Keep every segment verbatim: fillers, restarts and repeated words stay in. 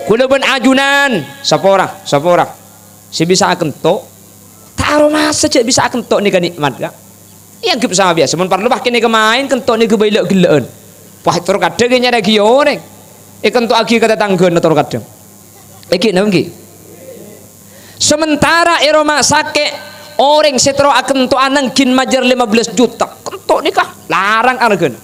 Kaulâ bân ajunan, sapora, sapora. Sè bisa akento', ta' aromasa jhâ' bisa akento' nèka nè'mat, Ka'. Èangghep sama biyasa. Mon parlo, pas kènè' kamaèn, kento' nèka bhâi la'-ghellâ'ân. Wah, tor kadhâng nyarè'aghi orèng. Èkento'aghi ka tatangghâna tor kadhâng. Èngghi napa èngghi? Sementara è roma sakè', orèng sè terro akento'an ghi' majâr lèma bellâs juta. Kento' nèka larang arghâna.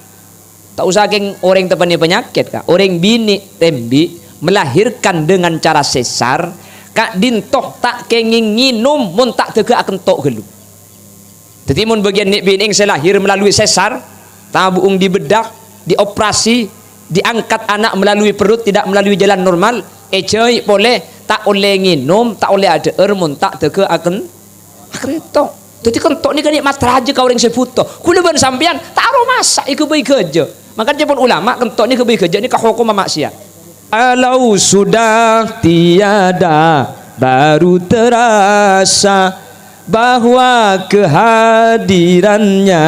Ta' osa kèng orèng teppanè panyakèt, Ka'. Orèng binè' rembi' melahirkan dengan cara sesar, ka'dinto ta' kèngèng ngènom mon ta' dâgâ akento' ghâllu. Dhâddhi, mon bâgiyân nè'-binè'eng sè lahir melalui sesar, tabu'eng dibedah, dioperasi, diangkat anak melalui perut, tidak melalui jalan normal, èjhâi' polè, ta' ollè ngènom, ta' ollè adhâ'âr mon ta' dâgâ aken-, akento'. Dhâddhi, kento' nèka nè'mat rajâ ka orèng sè bhuto. Kaulâ bân sampèyan ta' aromasa èghâbây ghâjâ. Mangkana ca'èpon ulama, kento' nèka èghâbây ghâjâ nèka hokomma ma'siyat. Kalau sudah tiada, baru terasa bahwa kehadirannya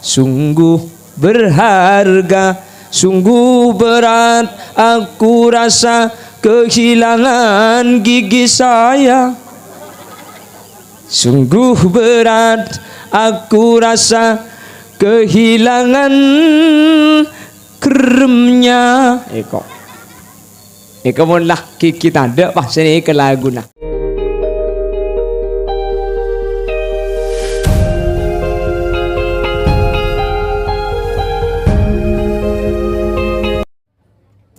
sungguh berharga. Sungguh berat aku rasa kehilangan gigi saya. Sungguh berat aku rasa kehilangan keremnya. Èko. Èko mon la gigi tadâ', pas sè nèka laguna.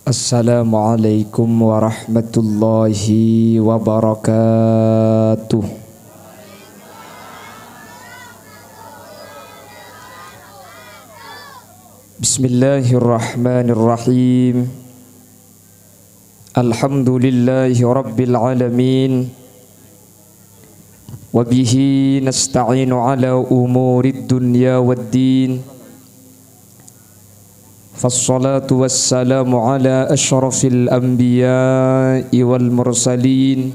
Assalamualaikum warahmatullahi wabarakatuh. Bismillahirrahmanirrahim. Alhamdulillahi rabbil alamin. Wa bihi nasta'inu ala umurid dunya wad din. Fassalatu wassalamu ala asyrafil anbiya'i wal mursalin,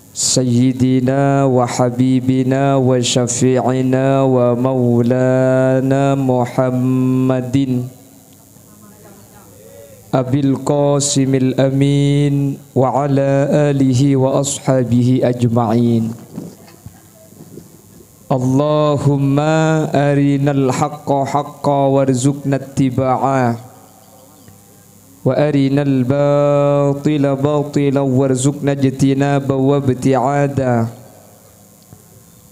sayyidina wa habibina wa syafi'ina wa maulana Muhammadin, Abil Qasimil Amin, wa ala alihi wa ashabihi ajma'in. Allahumma arinal haqqa haqqa warzuqna ittiba'a, wa arinal batila batila warzuqna ijtinaba wa ibti'ada.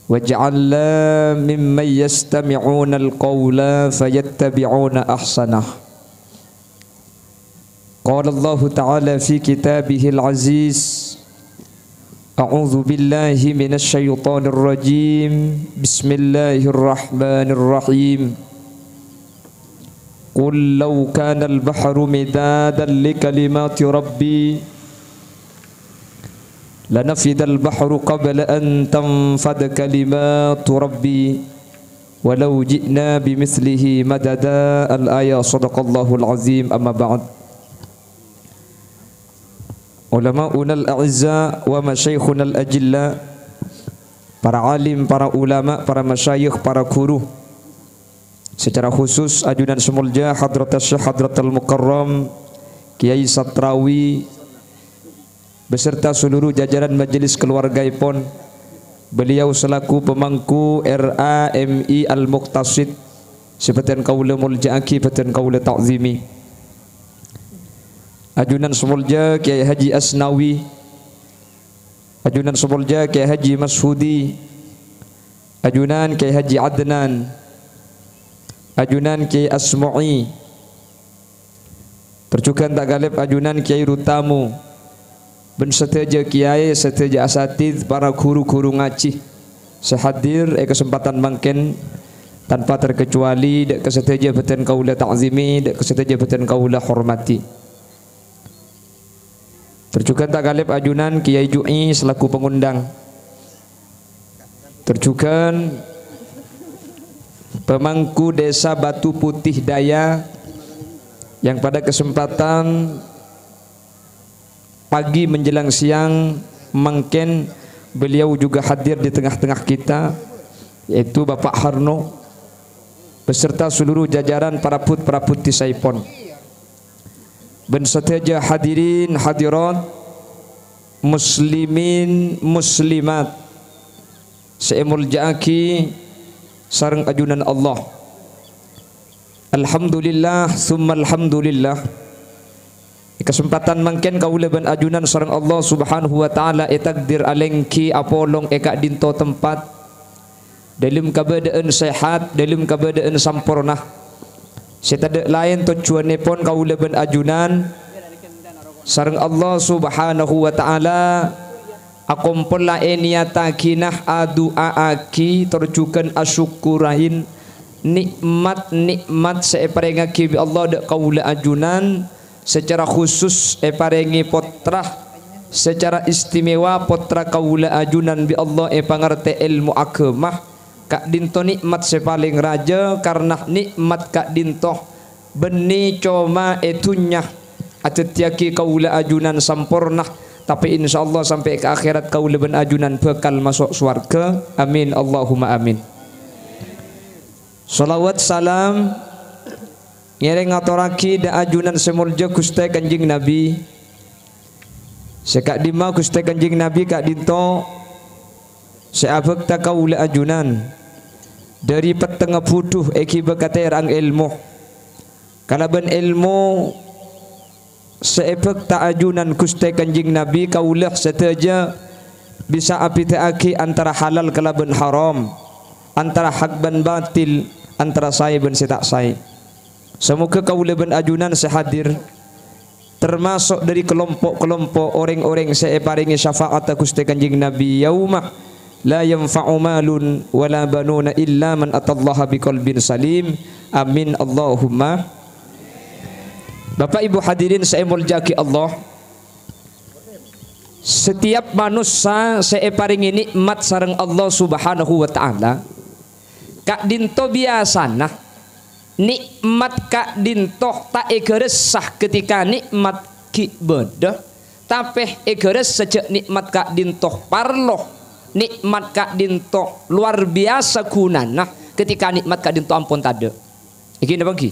Waj'alna mimman yastami'unal qawla fayattabi'una ahsanah. Qala Allahu Ta'ala fi kitabihil aziz, a'udzu billahi minasy syaithanir rajim. Bismillahirrahmanirrahim. Qul law kanal bahru midadan li kalimati rabbi lanafidal bahru qabla an tanfada kalimatu rabbi walau ji'na bimitslihi madada. Al-ayah. Shadaqallahul azim. Amma ba'd. Ulama'unal a'izza wa masyayikhunal ajilla, para alim, para ulama, para masyayikh, para guru. Secara khusus, ajunan sè molja Hadratus Syekh Hadratul Mukarram Kiai Satrawi beserta seluruh jajaran majelis keluargaèpon. Beliau selaku pemangku R A M I Al-Muqtasid sè bhâdhân kaulâ molja'aghi, bhâdhân kaulâ ta'zimi. Ajunan sè molja Kiai Haji Asnawi, ajunan sè molja Kiai Haji Mashudi, ajunan Kiai Haji Adnan, ajunan Kiai Asmu'i, tor jhughân ta' ghâlib ajunan Kiai Rutamu, bân sadhâjâ kiai, sadhâjâ asatidz, para guru-guru ngajhi sè hadir è kasempadhân mangkèn, tanpa terkecuali dâ' ka sadhâjâ bhâdhân kaulâ ta'zimi, dâ' ka sadhâjâ bhâdhân kaulâ hormati. Tor jhughân ta' ghâlib ajunan Kiai Ju'i selaku pengundang. Tor jhughân pemangku Desa Batu Putih Daya yang pada kesempatan pagi menjelang siang mangkèn beliau juga hadir di tengah-tengah kita, yaitu Bapak Harno beserta seluruh jajaran parabhut-parabhut dèsaèpon. Bân sadhâjâ hadirin hadirat, muslimin muslimat sè èmoljâ'aghi sareng ajunan Allah. Alhamdulillah, tsumma alhamdulillah. È kasempadhân mangkèn kaulâ bân ajunan sareng Allah Subhanahu wa Ta'ala ètakdir alèngghi apolong è ka'dinto tempat, dâlem kabâdâ'ân sehat, dâlem kabâdâ'ân samporna. Sè tadâ' laèn tojjhuwânnèpon kaulâ bân ajunan sareng Allah Subhanahu wa Ta'ala akompolla ènèyattaghina adu'a'aghi tor jhughân asyukurain nè'mat-nè'mat sè èparèngaghi bi' Allah dâ' kaulâ ajunan, secara khusus èparèngè pottra, secara istimewa pottra kaulâ ajunan bi' Allah èpangartè èlmo aghâma. Ka'dinto nè'mat sè palèng rajâ, karna nè'mat ka'dinto bânnè coma è dhunnya adhâddhiyâghi kaulâ ajunan samporna, tapè insyaallah sampè' ka akhèrat kaulâ bân ajunan bhâkal maso' sowarghâ. Amin, Allahumma amin. Shalawat salam ngèrèng ngatorraghi dâ' ajunan sè molja Ghustè Kanjeng Nabi. Sè ka'dimma Ghustè Kanjeng Nabi ka'dinto sè abhâkta kaulâ ajunan dâri pettengnga budhu èghibâ katèra'an èlmo. Kalabân èlmo sè èbhâkta ajunan Ghustè Kanjeng Nabi, kaulâ sadhâjâ bisa abhidhâ'aghi antara halal kalabân haram, antara hak bân batil, antara saè bân sè ta' saè. Samoghâ kaulâ bân ajunan sè hadir termaso' dâri kalompo'-kalompo' orèng-orèng sè èparèngè syafa'atta Ghustè Kanjeng Nabi, "Yauma la yanfa'u malun wala banuna illa man atallaha biqalbin salim." Amin, Allahumma. Bapak Ibu hadirin sè èmoljâ'aghi Allah, setiap manossa sè èparèngè nè'mat sareng Allah Subhanahu wa Ta'ala, ka'dinto biyasana nè'mat ka'dinto ta' èghâressa ketika nè'mat ghi' bâdâ, tapè èghâressa jhâ' nè'mat ka'dinto parlo, nè'mat ka'dinto lowar biyasa ghunana ketika nè'mat ka'dinto ampon tadâ'. Èngghi napa èngghi?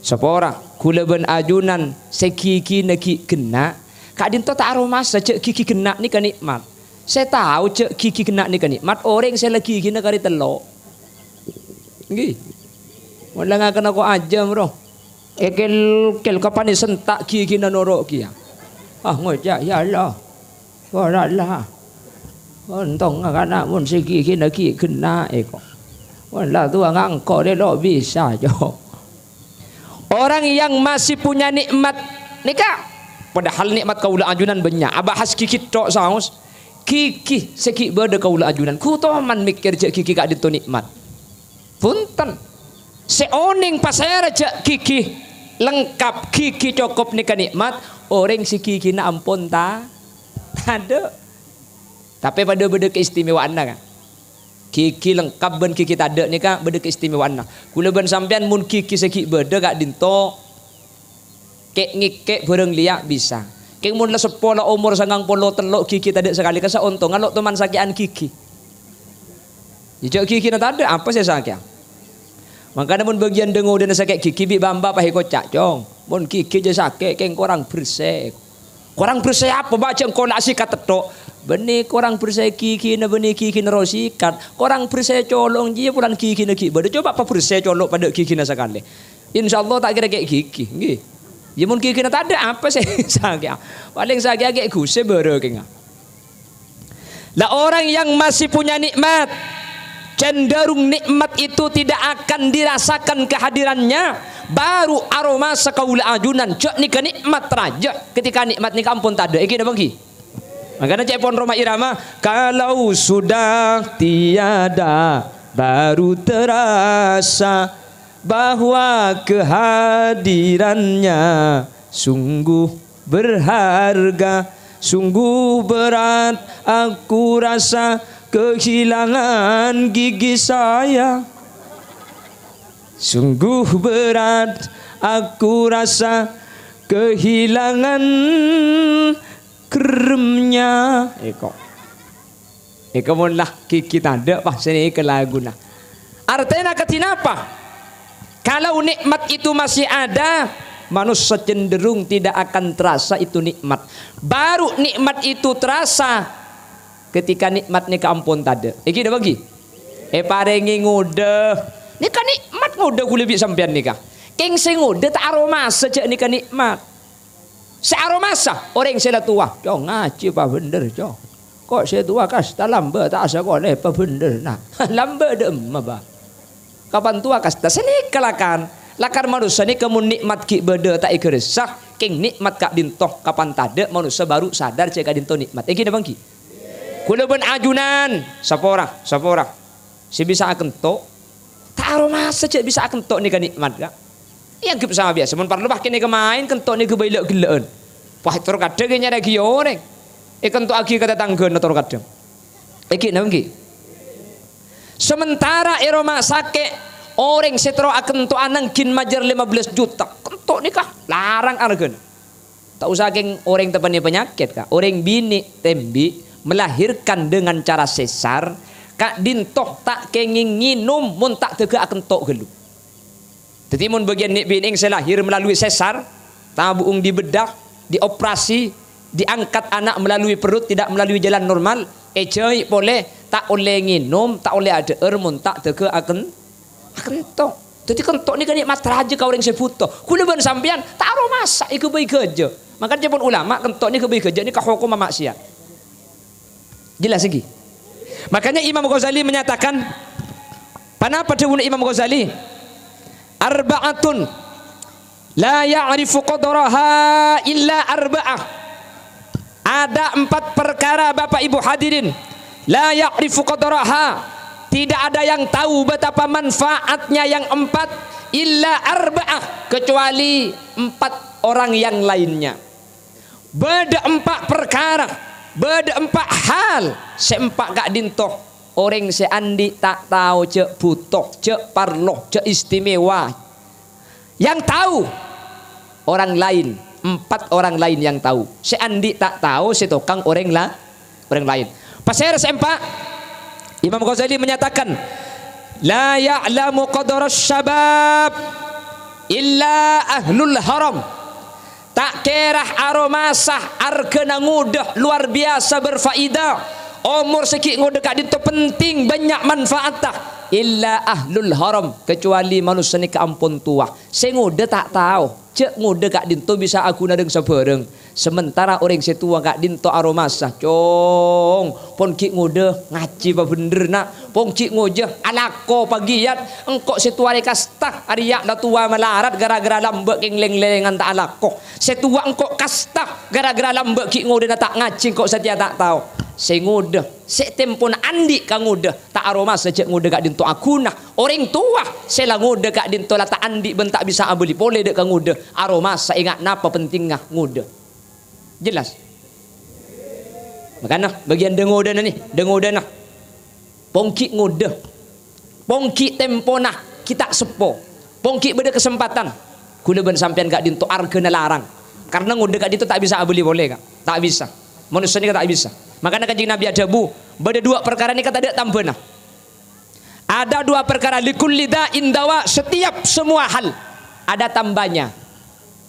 Sapora, kaulâ bân ajunan sè ghighina ghi' ghenna', ka'dinto ta' aromasa jhâ' ghighi ghenna' nèka nè'mat. Sè tao jhâ' ghighi ghenna' nèka nè'mat, orèng sè la ghighina karè tello'. Èngghi. Mon la ngakana ko' ajâm, ro. Èkel-kel kapanè senta' ghighina noro' kèya. Ah, ngoca', "Ya Allah." Wala la. Ontong kana' mon sè ghighina ghi' ghenna' èko. Mon la towa ngangko' rè lo' bisa, Jo. Orang yang masih punya nikmat nèka, padahal nè'mat kaulâ ajunan bânnya'. Abahas ghighi tok saos. Ghighi sè ghi' bâdâ kaulâ ajunan. Ghu toman mèkkèr jhâ' ghighi ka'dinto nè'mat. Bhunten. Sè onèng pasèra jhâ' ghighi lengkap, ghighi cokop nèka nè'mat, orèng sè ghighina ampon ta-, tadâ'. Tapè padâ bâdâ keistimewaanna, kan? Ghighi lengkap bân ghighi tadâ' nèka bâdâ keistimewaanna. Kaulâ bân sampèyan mon ghighi sè ghi' bâdâ ka'dinto, kè'-ngèkè' bhârâng lèya' bisa. Kèng mon la seppo la omor sangang polo tello' ghighi tadâ' sakalè, kassa' ontongan lo' toman sakè'an ghighi. Jhâ' ghighina tadâ', apa sè sakè'an? Mangkana mon bâgiyân dâ-ngodâna sakè' ghighi bi' bâ'-emba' pas èkoca', "Cong, mon ghighi jhâ' sakè', kèng korang bersè." "Korang bersè apa, Bâ'? Jhâ' engko' la asikat tètto'." "Bânnè korang bersè ghighina, bânnè ghighina ro sikat. Korang bersè colo'na jiyâ polana ghighina ghi' bâdâ. Coba pabersè colo' padâ' ghighina sakalè. Insyaallah ta' kèra kè' ghighi, èngghi." Yâ mon ghighina tadâ', apa sè sakè'an? Palèng sakè'an kè' ghusè bârâ kènga. Lah, orang yang masih punya nikmat, cenderung nikmat itu tidak akan dirasakan kehadirannya, baru aromasa kaulâ ajunan, jhâ' nèka nikmat rajâ, ketika nikmat nèka ampon tadâ'. Èngghi napa èngghi? Mangkana ca'èpon Rhoma Irama, "Kalau sudah tiada, baru terasa bahwa kehadirannya sungguh berharga. Sungguh berat aku rasa kehilangan gigi saya. Sungguh berat aku rasa kehilangan geremnya." Èko. Èko mon la gigi tadâ', pas sè nèka laguna. Artèna kadhi napa? Kalau nikmat itu masih ada, Manossa cenderung tidak akan terasa itu nikmat. Baru nikmat itu terasa ketika nikmat nèka ampon tadâ'. Èngghi napa èngghi? Èparèngè ngodâ. Nèka nikmat ngodâ ghulâ bi' sampèyan nèka. Kèng sè ngodâ ta' aromasa jâ' nèka nikmat. Sè aromasa orèng sè la towa. "Cong, ngajhi pabhendher, Cong. Ko' sè towa kasta lambâ' ta' sakola pabhendher, na." Lambâ' dâ' emma, Bâ. Kapan towa kasta sanèka lakan. Lakan manossa nèka mon nikmat ghi' bâdâ ta' èghâressa, kèng nikmat ka'dinto kapan tadâ' manossa baru sadar jâ' ka'dinto nikmat. Èngghi napa èngghi? Ghulâ bân ajunan, sapora, sapora. Sè bisa akento', ta' aromasa jâ' bisa akento' nèka nikmat, Ka'. Èangghep sama biyasa, mon parlo pas kènè' kamaèn kento' nèka bhâi la ghellâ'ân. Wah, tor kadhâng nyarèaghi orèng. Èkento'aghi ka tatangghâna tor kadhâng. Èngghi napa èngghi? Sementara è roma sakè', orèng sè terro akento'an nangghing majâr lima belas juta. Kento' nèka larang arghâna. Ta' osa kèng orèng teppanè panyakèt, Ka'. Orèng binè' tembi' melahirkan dengan cara sesar, ka'dinto ta' kèngèng ngènom mon ta' dâgâ akento' ghâllu. Dhâddhi, mon bâgiyân nè'-binè'eng sè lahir melalui sesar, tabu'ung dibedah, dioperasi, diangkat anak melalui perut, tidak melalui jalan normal, èjhâi' polè, ta' ollè ngènom, ta' ollè adhâ'âr mon ta' dâgâ aken-, akento'. Dhâddhi, kento' nèka nikmat rajâ ka orèng sè bhuto. Ghulâ bân sampèyan ta' aromasa èghâbây ghâjâ. Mangkana, ca'èpon ulama, kento' nèka èghâbây ghâjâ nèka hokomma ma'siyat. Jelas iki? Makanya Imam Ghazali menyatakan, ponapa dhâbuna Imam Ghazali? "Arba'atun la ya'rifu qadraha illa arba'ah." Ada empat perkara, Bapak Ibu hadirin, la ya'rifu qadraha, tidak ada yang tahu betapa manfaatnya yang empat, illa arba'ah, kecuali empat orang yang lainnya. Bâdâ empa' parkara, bâdâ empa' hal sè empa' ka'dinto orèng sè andi' ta' tao jâ' bhuto, jâ' parlo, jâ' istimewa. Yang tahu orang lain, empat orang lain yang tahu. Sè andi' ta' tao, sè tokang orèng la-, orèng laèn. Pasèra sè empa'? Imam Ghazali menyatakan, "La ya'lamu qadras syabab illa ahlul haram." Ta' kèra aromasa arghâna ngodâ luar biasa berfaedah. Omor sè ghi' ngodâ ka'dinto penting, bânnya' manfaatta. Illa ahlul haram, kecuali manossa nèka ampon towa. Sè ngodâ ta' tao, jâ' ngodâ ka'dinto bisa aghuna rèng sabhârâng. Sementara orèng sè towa ka'dinto aromasa, "Cong, pon ghi' ngodâ ngajhi pabhendher, na'. Pon ghi' ngodâ alako pagiyat. Engko' sè towa rè kasta, arèya la towa malarat gara-gara lambâ' kèng lèng-lèngan ta' alako. Sè towa engko' kasta gara-gara lambâ' ghi' ngodâna ta' ngajhi, engko' satèya ta' tao." Sè ngodâ, sè tempona andi' ka ngodâ, ta' aromasa jâ' ngodâ ka'dinto aghuna. Orèng towa sè la ngodâ ka'dinto la ta' andi' bân ta' bisa abâli polè dâ' ka ngodâ, aromasa ènga' napa pentingnga ngodâ. Jelas? Makana, bâgiyân dâ-ngodâna nè, dâ-ngodâna. Pon ghi' ngodâ. Pon ghi' tempona ghi' ta' seppo. Pon ghi' bâdâ kasempadhân. Ghulâ bân sampèyan ka'dinto arghâna larang. Karna ngodâ ka'dinto ta' bisa abâli polè, Ka'. Ta' bisa. Manossa nèka ta' bisa. Makana Kanjeng Nabi adhâbu, "Bâdâ duwâ' parkara nèka tadâ' tambhâna." Ada dua perkara, "Likulli da'in dawa," setiap semua hal ada tambahnya.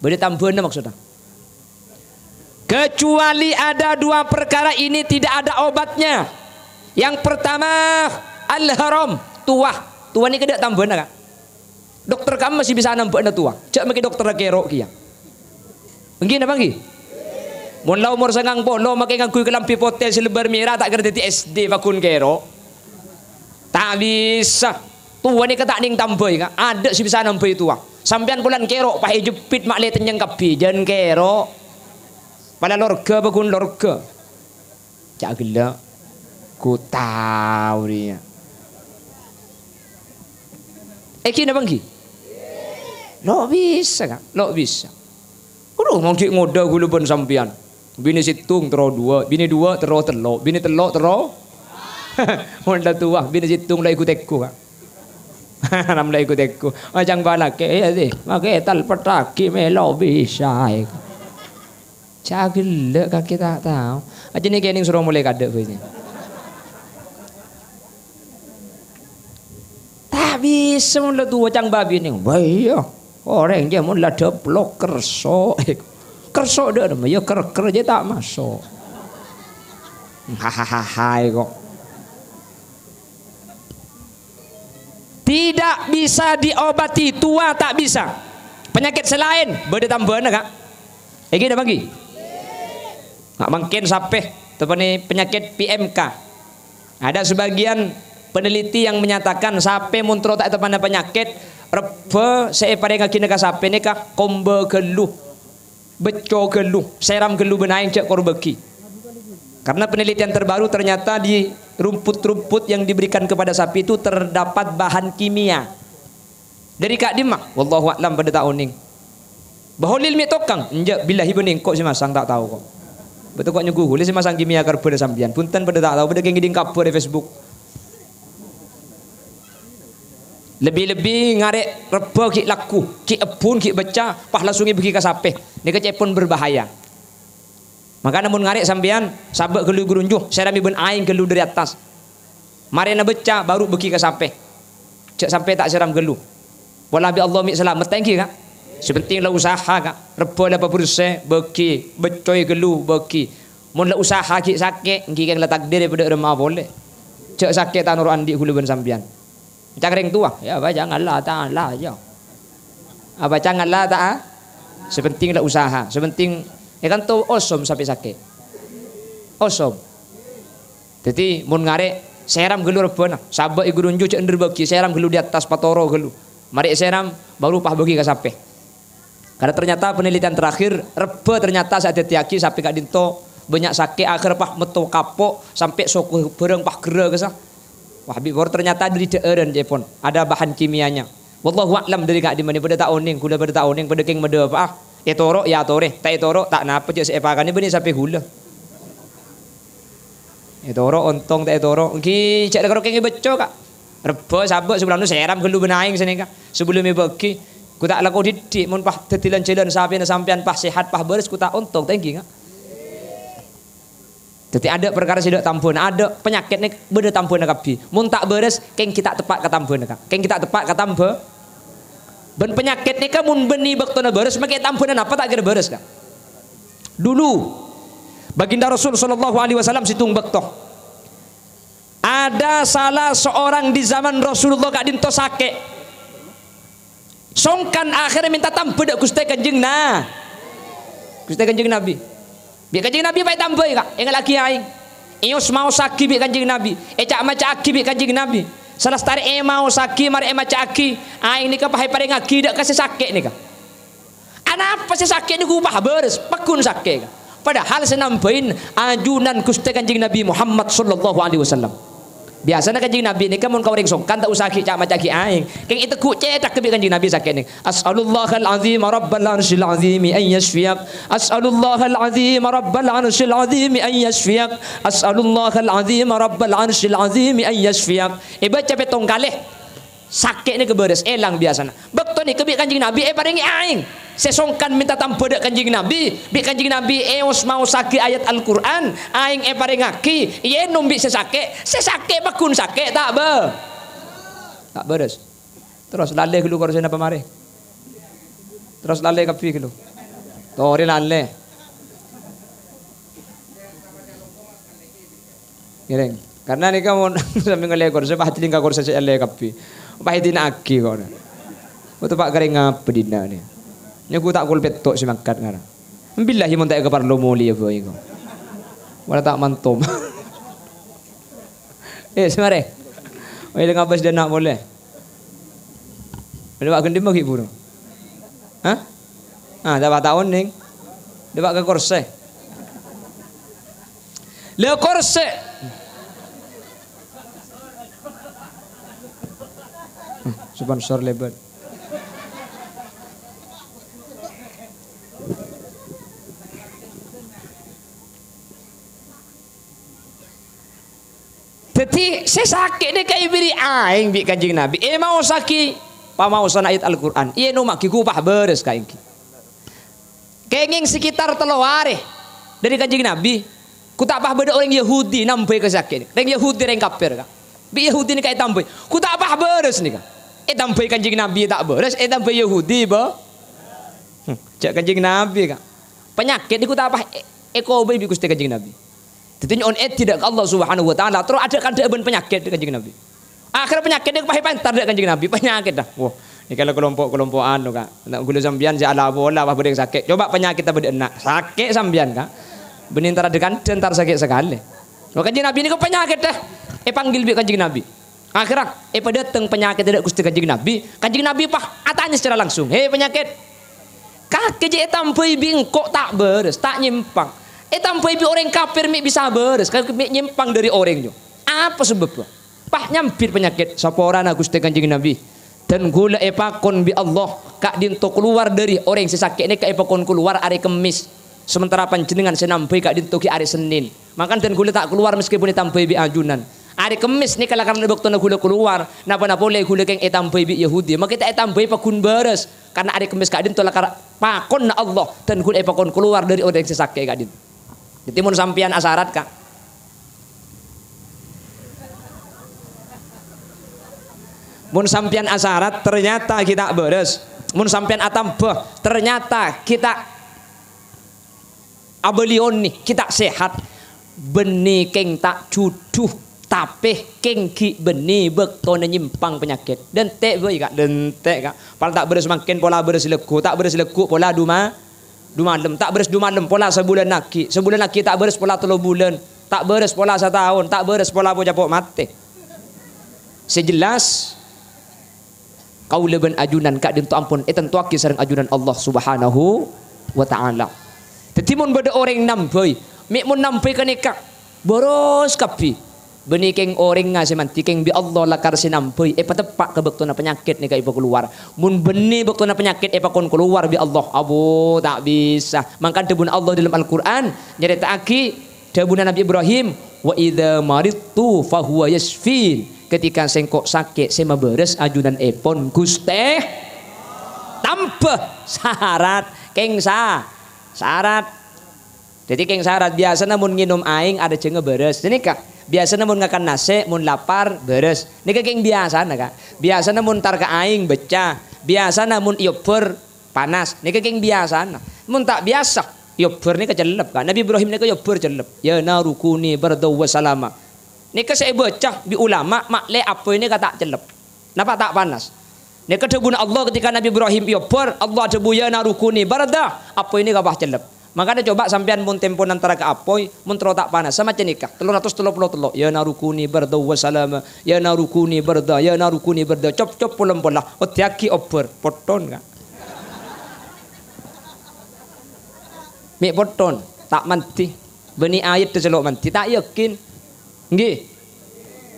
Bâdâ tambhâna maksudnya. Kecuali ada dua perkara ini tidak ada obatnya. Yang pertama, al-haram, towa. Towa nèka tadâ' tambhâna, Ka'. Dokter ka'emma sè bisa nambhâ'âna towa. Jâ' makè dokterra kèro' kèya. Èngghi napa èngghi? Mon la omor sangang polo makè ngangghuy kalambhi potè sè lebbâr mèra ta' kèra dhâddhi S D pagghun kèro'. Ta' bisa. Towa nèka ta' nèng tambhâi, Ka'. Adâ' sè bisa nambhâi towa. Sampèyan polana kèro' pas èjepit ma' lè tennyeng kabbhi, jân kèro'. Pala lorga pagghun lorga. Ca' ghellâ'. Ghu tao rèya. Èngghi napa èngghi? Lo' bisa, Ka'. Lo' bisa. Aduh, mon ghi' ngodâ ghulâ bân sampèyan. Binè sèttong terro duwâ', binè duwâ' terro tello', binè tello' terro. Mon la towa, binè sèttong la èghu-tèghu, Ka'. Nam la èghu-tèghu. Macang balakè, iyâ, sè. Makè talpettaghi mèlo bisa, è. Ca' ghellâ' kakè ta' tao. Ajâ nè kènèng soro molè kadâ' bhâi. Ta' bisa mon la towa cang babinè. Wah, iyâ. Orèng jâ mon la dâplok kerso. Kerso dâ' remma ya ker-ker jâ ta' maso'. Hahaha kok. Tidak bisa diobati, tua tak bisa. Penyakit sè laèn bâdâ tambhâna, Ka'. Èngghi napa èngghi? Nga' mangkèn sapè, teppanè penyakit P M K. Ada sebagian peneliti yang menyatakan sapè mon terro ta' èteppa'na penyakit, rebbhâ sè èparèngaghina ka sapè nèka kombâ ghâllu, becco ghâllu, sèram ghâllu bân aèng jâ' kor bâghi. Karena penelitian terbaru ternyata di rumput-rumput yang diberikan kepada sapi itu terdapat bahan kimia. Dâri ka'dimma? Wallahu a'lam, padâ ta' onèng. Baholil mè' tokang? Enjâ', billahi bânnè engko' sè masang, ta' tao ko'. Bâto ko' nyongghu ghulâ sè masang kimia kerbhâna sampèyan. Bhunten, padâ ta' tao, padâ kèng ngèdhing kabhâr è Facebook. Lebbi-lebbi ngarè' rebbhâ ghi' lagghu, ghi' ebbhun, ghi' becca, pas langsung èbâghi ka sapè. Nèka ca'èpon berbahaya. Mangkana mon ngarè' sampèyan, sabâ' ghâllu è ghârunju, sèramè bân aèng ghâllu dâri attas. Marèna becca, baru bâghi ka sapè. Jâ' sampè' ta' sèram ghâllu. Pola bi' Allah mè' salamet, ta' èngghi, Ka'? Sè pentèng la usaha, Ka'. Rebbhâ la pabhersè, bâghi. Beccowè ghâllu, bâghi. Mon la usaha ghi' sakè', èngghi kèng la takdir è padâ remma polè. Jâ' sakè' ta' noro' andi' ghulâ bân sampèyan. Ca'na rèng towa, ya, apa janganlah, ta'ala, ya. Apa janganlah, ta'a-, sè pentèng la usaha, sè pentèng, ya kan, to osom sapè sakè'. Osom. Dhâddhi, mon ngarè', sèram ghâllu rebbhâna, sabâ' è ghârunju jâ' endher bâghi, sèram ghâllu dâri attas, patoro ghâllu. Marè' sèram, baru pas bâghi ka sapè. Karena ternyata penelitian terakhir, rebbhâ ternyata sè adhâddhiyâghi sapè ka'dinto bânnya' sakè', akhèr pas metto kapo', sampè' soko bhârâng pas ghârâ kassa. Wah, bi' bor ternyata dâri dhâ'ârân, ca'èpon. Ada bahan kimianya. Wallahu a'lam dâri ka'dimma nè, padâ ta' onèng, ghulâ padâ ta' onèng, padâ kèng madhâpa'a. Ètoro' ya atorè, ta' ètoro' ta' napa, jâ' sè èpakanè bânnè sapè ghulâ. Ètoro' ontong ta' ètoro', èngghi jâ' la karo kèng èbâcco, Ka'. Rebbhâ sabâ' sabellunna sèram ghâllu bân aèng sanèka. Sabellunna èbâghi, ghu ta' lako dhiddhi', mon pas dhâddhi lan-jhâlân sapèna sampèyan pas sehat, pas bârâs, ghu ta' ontong ta' èngghi, Ka'. Dhâddhi, adâ' parkara sè dâ' tambhâna, adâ' panyakèt nè bâdâ tambhâna kabbhi. Mon ta' bârâs, kèng ghi' ta' teppa' ka tambhâna, Ka'. Kèng ghi' ta' teppa' ka tambhâ-, bân panyakèt nèka mon bânnè bâktona bârâs, makè tambhâna napa ta' kèra bârâs, Ka'. Dulu, Baginda Rasul sallallahu alaihi wasallam sèttong bâkto, ada salah seorang di zaman Rasulullah ka'dinto sakè'. Songkan akhèrra mènta tambhâ dâ' Ghustè Kanjeng Na-, Ghustè Kanjeng Nabi. Bi' Kanjeng Nabi pas ètambhâi, Ka', èngala'aghi aèng. Èos-maosaghi bi' Kanjeng Nabi, èca'-maca'aghi bi' Kanjeng Nabi. Salastarè èmaosaghi, marè èmaca'aghi, aèng nèka pas èparèngaghi dâ' ka sè sakè' nèka. Anapa sè sakè' nèko pas bârâs, pagghun sakè', Ka'. Padahal sè nambhâi ajunan Ghustè Kanjeng Nabi Muhammad sallallahu alaihi wasallam. Biyasana Kanjeng Nabi nèka mon ka orèng songkan ta' osa ghi' ca'-maca'aghi aèng. Kèng ètegghu' cèthagghâ bi' Kanjeng Nabi sakè' nèka. "As'alullahal azima rabbal arsyil azimi an yasyfiyaka. As'alullahal azima rabbal arsyil azimi an yasyfiyaka. As'alullahal azima rabbal arsyil azimi an yasyfiyaka." Èbâca pèttong kalè. Sakè' nèka bârâs, èlang biyasana. Bâkto nèka bi' Kanjeng Nabi èparèngè aèng. Sè songkan mènta tambhâ dâ' Kanjeng Nabi, bi' Kanjeng Nabi èos-maosaghi ayat Al-Qur'an, aèng èparèngaghi, èènom bi' sè sakè', sè sakè' pagghun sakè' ta' bâ-, ta' bârâs. Terros lalè ghâllu korsèna pamarè. Terros lalè kabbhi ghâllu. Torè lalè. Ngèrèng. Karna nèka mon sampè' ngallè korsè, pas èdingka korsè sè èllè kabbhi. Pas èdina'aghi kok. Kok teppa' karèng apa dinna' nè? Nèko ta' kol pètto' sè mangkat ngara. Billahi mon ta' èkaparlo molèya bhâi kok. Wala ta' mantom. Eh, samarè. Wah, èlèng abâs dâna' polè. Dâpa' ghândhi' maghi buru. Hah? Ah, dâpa' taon, Nèng. Dâpa' ka korsè. Lha korsè. Sponsor lèbât. Dhâddhi, sè sakè' nèka èbèrri' aèng bi' Kanjeng Nabi. Èmaosaghi pamaosanna ayat Al-Qur'an. Èènomaghi ghu pas bârâs kaènggi. Kèngèng sekitar tello arè dâri Kanjeng Nabi, ghu ta' pas bâdâ orèng Yahudi nambhâi ka sakè' nèka. Rèng Yahudi rèng kafir, Ka'. Bi' Yahudi nèka ètambhâi. Ghu ta' pas bârâs nèka. Ètambhâi Kanjeng Nabi ta' bârâs, ètambhâi Yahudi bâ-, Jhâ' Kanjeng Nabi, Ka'. Panyakèt nèko ta' pas è-, èkobâi bi' Ghustè Kanjeng Nabi. Dhâddhi nyo'on èdhi dâ' ka Allah Subhanahu wa Ta'ala, terro adâ'-kadâ'ân panyakèt dâ' Kanjeng Nabi. Akhirnya panyakèt nèko pas èpèntar dâ' Kanjeng Nabi, panyakèt dâ. Wah, nèka la kalompo'-kalompo'an, Ka'. Na' ghulâ sampèyan sè ala pola, pas bâdâ sakè'. Coba panyakèt ta' bâdâ enna', sakè' sampèyan, Ka'. Bânnè entar adâ' kandhâ, entar sakè' sakalè. Wah, Kanjeng Nabi nèko panyakèt dâ. Èpanggil bi' Kanjeng Nabi. Akhirnya, èpadâteng panyakèt dâ' Ghustè Kanjeng Nabi. Kanjeng Nabi pas atanya secara langsung, "He, panyakèt, kakè jhâ' ètambâi bi' engko' ta' bârâs, ta' nyèmpang. Ètambâi bi' orèng kafir mè' bisa bârâs, kakè mè' nyèmpang dâri orèng, jhâ'. Apa sabâbbhâ?" Pas nyambit panyakèt, "Saporana, Ghustè Kanjeng Nabi. Dân ghulâ èpakon bi' Allah, ka'dinto kalowar dâri orèng sè sakè' nèka èpakon kalowar arè Kemmès. Sementara panjhennengngan sè nambâi ka'dinto ghi' arè Sennèn. Mangkana dân ghulâ ta' kalowar meskipun ètambâi bi' ajunan. Arè Kemmès nèka la karana bâktona ghulâ kalowar, napa-napa polè ghulâ kèng ètambâi bi' Yahudi, makè ta' ètambâi pagghun bârâs, karana arè Kemmès ka'dinto la kar-, pakonna Allah, dân ghulâ èpakon kalowar dâri orèng sè sakè' ka'dinto." Dhâddhi, mon sampèyan asarat, Ka'. Mon sampèyan asarat, ternyata ghi' ta' bârâs. Mon sampèyan atambâ, ternyata ghi' ta' abâliyonè, ghi' ta' sehat. Bânnè kèng ta' jhudhu, tapè kèng ghi' bânnè bâktona nyèmpang panyakèt. Dântè' bhâi, Ka', dântè', Ka'. Pal ta' bârâs mangkèn, pola bârâs lagghu, ta' bârâs lagghu, pola duma-, dumalem, ta' bârâs dumalem, pola sabulân aghi', sabulân aghi' ta' bârâs, pola tello bulân, ta' bârâs, pola sataon, ta' bârâs, pola po-capo' matè. Sè jelas, kaulâ bân ajunan ka'dinto ampon ètantowaghi sareng ajunan Allah Subhanahu wa Ta'ala. Dhâddhi, mon bâdâ orèng nambâi, mè' mon nambâi ghânèka, bârâs kabbhi. Bânnè kèng orèngnga sè mandhi kèng bi' Allah lakar sè nambâi èpateppa' ka bâktona panyakèt nèka èpakalowar. Mon bânnè bâktona panyakèt èpakon kalowar bi' Allah, abo, ta' bisa. Mangkana dhâbuna Allah dâlem Al-Qur'an nyarèta'aghi dhâbuna Nabi Ibrahim, "Wa idza maridtu fahuwa yasfin." Ketika sèngko' sakè', sè mabârâs ajunanèpon Ghustè. Tambâ sarat, kèng sa-, sarat. Dhâddhi kèng sarat, biyasana mon ngènom aèng arajhângnga bârâs. Ghânèka, biyasana mon ngakan nasè', mon lapar, bârâs. Nèka kèng biyasana, Ka'. Biyasana mon entar ka aèng, becca. Biyasana mon èobbhâr, panas. Nèka kèng biyasana. Mon ta' biyasa, èobbhâr nèka cellep, Ka'. Nabi Ibrahim nèka èobbhâr cellep. "Ya naru kuni bardan wa salama." Nèka sè èbâca bi' ulama, ma'lè apoy nèka ta' cellep. Napa ta' panas? Nèka dhâbuna Allah ketika Nabi Ibrahim èobbhâr, Allah adhâbu, "Ya naru kuni barda," apoy nèka pas cellep. Mangkana coba sampèyan mon tempona entara ka apoy, mon terro ta' panas, samaca nèka, tello ratos tello polo tello, "Ya naru kuni barda wa salama, ya naru kuni barda, ya naru kuni barda," cop-cop polem-pola, oddhiyâghi obbhâr, potton, Ka'. Mè' potton, ta' mandhi. Bânnè ayat celo' mandhi, ta' yakin. Ngghi.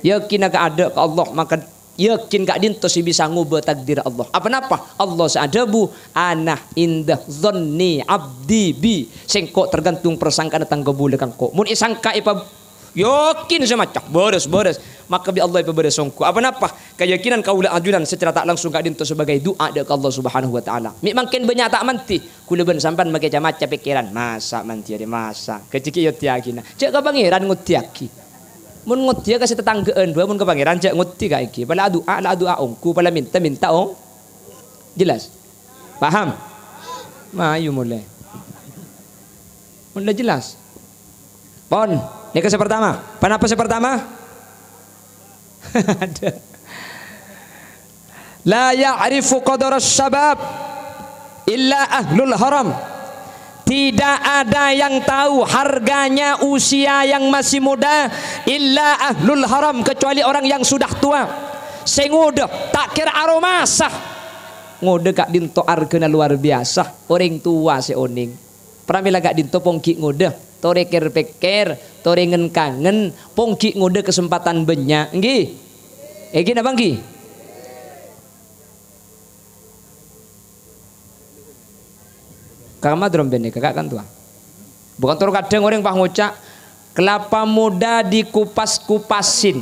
Yakinna ka adâ' ka Allah, maka yakin ka'dinto sè bisa ngobâ takdir Allah. Apa napa? Allah sè adhâbu, "Ana inda dhanni abdi bi." Sèngko' tergantung parsangkana tang kabulâ ka engko'. Mon èsangka èpa-, yakin sè maca, bârâs, bârâs. Maka bi' Allah èpabârâs ongghu. Apa napa? Kayakinan kaulâ ajunan secara ta' langsung ka'dinto sebagai du'a dâ' ka Allah Subhanahu wa Ta'ala. Mè' mangkèn bânnya' ta' mandhi. Ghulâ bân sampèyan makè ca-maca pèkkèran, "Masa' mandhi arè, masa'?" Ghâjhi ghi' èoddhiyâghina. Jhâ' ka Pangèran ngoddhiyâghi. Mon ngoddhiyâ ka sè tatangghâ'ân bhâi, mon ka Pangèran jhâ' ngoddhi ka èngghi. Pola adu'a, la adu'a ongghu, pola mènta, mènta ong-, jelas? Paham? Mayu molè. Mon la jelas. Pon, nèka sè pertama. Ponapa sè pertama? Ada. "La ya'rifu qadara syabab illa ahlul haram." Tidak ada yang tahu harganya usia yang masih muda illa ahlul haram, kecuali orang yang sudah tua. Sè ngodâ ta' kèra aromasa. Ngodâ ka'dinto arghâna lowar biyasa, orèng towa sè onèng. Pramèla ka'dinto ponggi' ngodâ, torè kèr-pèkkèr, torè ngen-kangen, ponggi' ngodâ kasempadhân bânnya', ngghi? Èngghi napa ngghi? Ka kamma drom bân nèka, Ka', kan towa. Bukan terkadang orèng pas ngoca', "Kelapa muda dikupas-kupasin,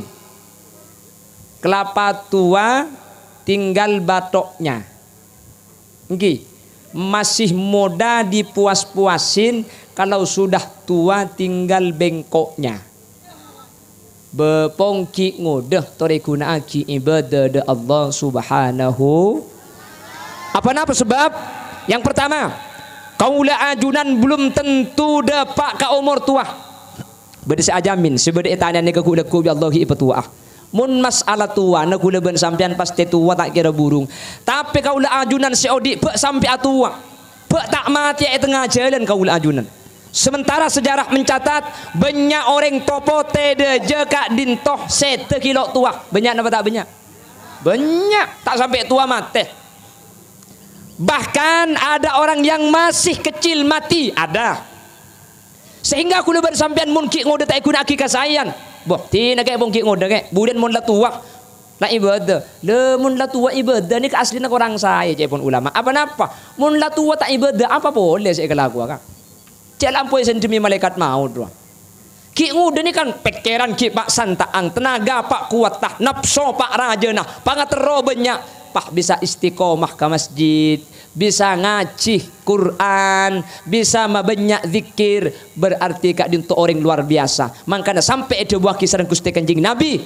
kelapa tua tinggal batoknya." Ngghi, masih muda dipuas-puasin, kalau sudah tua tinggal bengkoknya. Bâ-, ponggi' ngodâ torè ghuna'aghi ibadah dâ' Allah Subhanahu. Apa napa sebab? Yang pertama, Kaulâ ajunan belum tentu dâpa' ka omor towa. Bâdâ sè ajamin, sè bâdâ è tanèyanna kaulâ ghu' bi' Allah ghi' èpatowa'a. Mon mas'ala towana kaulâ bân sampèyan pastè towa ta' kèra burung. Tapè kaulâ ajunan sè odi' bâ' sampè' atowa. Bâ' ta' matèya è tengnga jhâlân kaulâ ajunan. Sementara sejarah mencatat, bânnya' orèng topo tèdâjâ ka'dinto sèdâ ghi' lo' towa. Bânnya' napa ta' bânnya'? Bânnya'. Ta' sampè' towa matè. Bahkan ada orang yang masih kecil mati, ada. Sehingga kaulâ bân sampèyan mon ghi' ngodâ ta' èghuna'aghi kasaèyan. Boh, dina kè' pon ghi' ngodâ kè'. Budiyân mon la towa, la ibadah. Lha, mon la towa ibadah nèka aslina korang saè, ca'èpon ulama. Apa napa? Mon la towa ta' ibadah, apa polè sè èkalakowa, Ka'? Cè' la ampon èsèndhemmi malaèkat maot, rowa. Ghi' ngodâ nèka kan pèkkèran ghi' pa' santa'ang, tenaga pa' kowatta, napso pa' rajâna, pangaterro bânnya', pas bisa istiqomah ka masjid, bisa ngajhi Qur'an, bisa mabânnya' dzikir, berarti ka'dinto orèng luar biasa. Mangkana sampè' èdhâbuwaghi sareng Ghustè Kanjeng Nabi,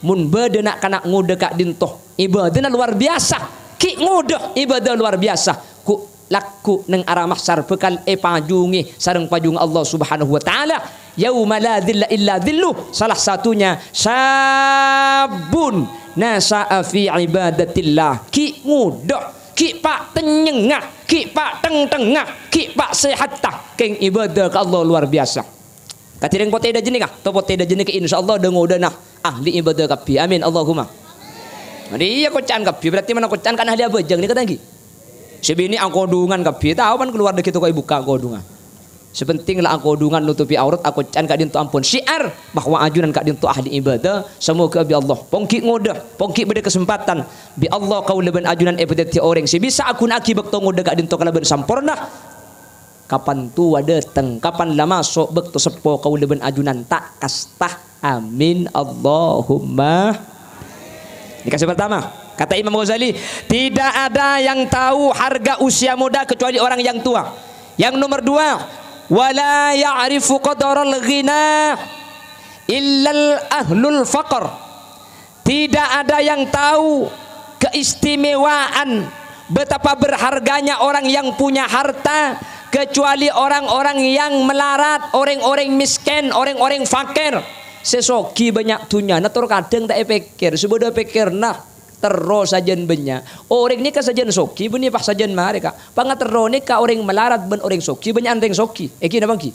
"Mon bâdâ na'-kana' ngodâ ka'dinto ibadana luar biasa, ghi' ngodâ ibadah luar biasa, ghu' lagghu' neng ara mahsyar bhâkal èpajungè sareng pajungnga Allah Subhanahu wa Ta'ala, yauma la dzilla illa dzilluh, salah satunya syabbun nasya'a fi ibadatillah." Ghi' ngodâ, ghi' pa' tennyengnga, ghi' pa' tengtengnga, ghi' pa' sehatta, kèng ibadah ka Allah luar biasa. Kadhi rèng potè dâjâ nèka, to potè dâjâ nèka insyaallah dâ-ngodâna ahli ibadah kabbhi. Amin, Allahumma. Nah, iyâ, koca'an kabbhi, berarti mana koca'an kan ahli abhâjâng nèka ta' ènggi? Sè binè' angkodhungan kabbhi, tao pan kalowar dâgghi' toko èbukka' angkodhungan. Sè penting la angkodhungan notobhi aurat, akoca'an ka'dinto ampon syiar bahwa ajunan ka'dinto ahli ibadah. Semoga bi' Allah pon ghi' ngodâ, pon ghi' bâdâ kasempatan bi' Allah kaulâ bân ajunan èpadhâddhi orèng sè bisa aghuna'aghi bâkto ngodâ ka'dinto kalabân samporna. Kapan towa dâteng, kapan la maso' bâkto seppo kaulâ bân ajunan ta' kasta. Amin, Allahumma. Ini kasih pertama. Kata Imam Ghazali, "Tidak ada yang tahu harga usia muda kecuali orang yang tua." Yang nomor dua, "Wala ya'rifu qadaral ghina illal ahlul faqr." Tidak ada yang tahu keistimewaan, betapa berharganya orang yang punya harta, kecuali orang-orang yang melarat, orèng-orèng miskin, orèng-orèng fakir. Sè soghi bânnya' dhunnyana tor kadhâng ta' èpèkkèr, sè bâdâ pèkkèrna terro sajân bânnya'. Orèng nèka sajân soghi, bânnè pas sajân marè, Ka'. Pangaterro nèka orèng malarat bân orèng soghi, bânnya'an rèng soghi. Ènggi napa ènggi?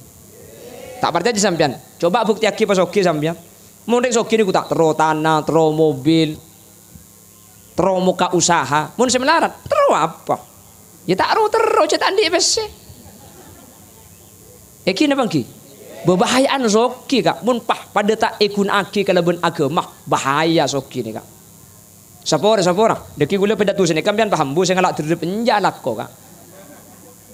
Ta' parcajâ sampèyan. Coba buktèyaghi pasoghi sampèyan. Mon rèng soghi nèko ta' terro tana, terro mobil, terro mokka usaha. Mon sè malarat, terro apa? Yâ ta' ro-terro, jhâ' ta' andi' pèssè. Ènggi napa ènggi? Bâbahaya'an soghi, Ka'. Mon pa-, padâ ta' èghuna'aghi kalabân aghâma, bahaya soghi nèka. Sapora, sapora. Dâgghi' kaulâ pidato sanèka sampèyan paham, Bu, sè ngala' derrep enjâ' alako, Ka'.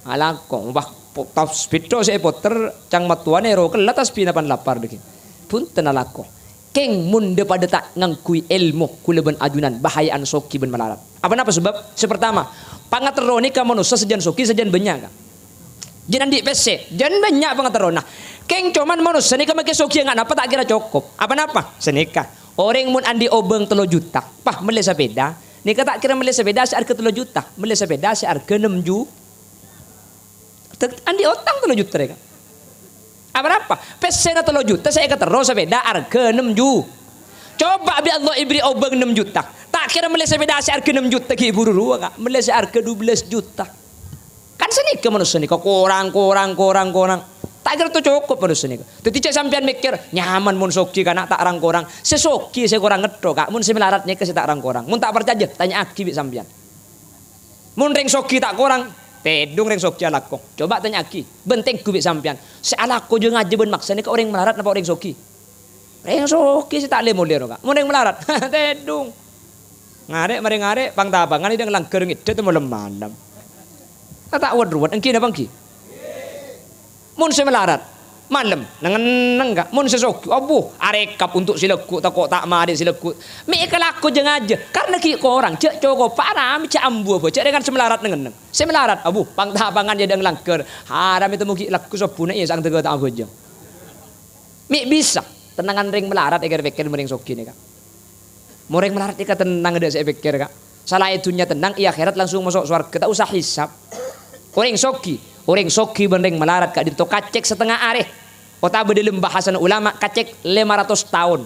Alako, wah, po-, tas-, bidhâ sè èpoter, cang mattowana èro kella tasbina pan lapar dâgghi'. Bhunten alako. Kèng mon dâ-padâ ta' ngangghuy èlmo, kaulâ bân ajunan bahaya'an soghi bân malarat. Apa napa sabâb? Sè partama, pangaterro nèka manossa sajân soghi, sajân bânnya', Ka'. Jhân andi' pèssè, jhân bânnya' pangaterrona. Kèng coma manossa nèka makè soghi nga' napa ta' kèra cokop. Apa napa? Sanèka. Orèng mon andi' obâng tello juta, pas mellè sapèda, nèka ta' kèra mellè sapèda sè arghâ tello juta, mellè sapèda sè arghâ nem ju-, andi' otang tello juta rèya, Ka'. Apa napa? Pèssèna tello juta sè èkaterro sapèda arghâ nem ju-, Coba bi' Allah èberri' obâng nem juta. Ta' kèra mellè sapèda sè arghâ nem juta ghi' buru rowa, Ka'. Mellè sè arghâ dubellâs juta. Kan sanèka manossa nèka korang, korang, korang, korang. Ta' kèra to cokop manossa nèka. Dâddhi jhâ' sampèyan mèkkèr, "Nyaman mon soghi kana' ta' rang-korang." Sè soghi sè korang ngetto, Ka'. Mon sè malarat nèka sè ta' rang-korang. Mon ta' parcajâ, tanya'aghi bi' sampèyan. Mon rèng soghi ta' korang, tèdhung rèng soghi alako. Coba tanya'aghi, bân tengghu bi' sampèyan. Sè alako jhâ-ngajhâ bân maksa nèka orèng malarat napa orèng soghi? Rèng soghi sè ta' lè-molè ro, Ka'. Mon rèng malarat, tèdhung. Ngarè', marè ngarè', pang-tapangan è dâ' langghâr ngèdhâ tè malem-malem. Ta' ta' wet-ruwet, ènggi napa ènggi? Mon sè malarat, malem, neng-enneng, Ka'. Mon sè soghi, abbhu, arèkap onto' sè lagghu', tako' ta' marè sè lagghu'. Mè' èkalako jhâ-ngajhâ, karna ghi' korang, jhâ' cokop, pa' ramè, jhâ' ambu abhâjâng, rèng sè malarat neng-enneng. Sè malarat, abbhu, pang-tapangan è dâ' langghâr, haram ètemmo ghi' lagghu' sobbhuna, è sangdhâgâ ta' abhâjâng. Mè' bisa, tennangan rèng malarat èkèr-pèkkèr mon rèng soghi nèka. Mon rèng malarat nèka tennang, adâ' sè èpèkkèr, Ka'. Salaèn è dhunnya tennang, è akhèrat langsung maso' sowarghâ, ta' osa hisab. Orèng soghi, Orèng soghi bân rèng malarat ka'dinto kacèk satengnga arè, otabâ dâlem bhâsana ulama kacèk lèma ratos taon.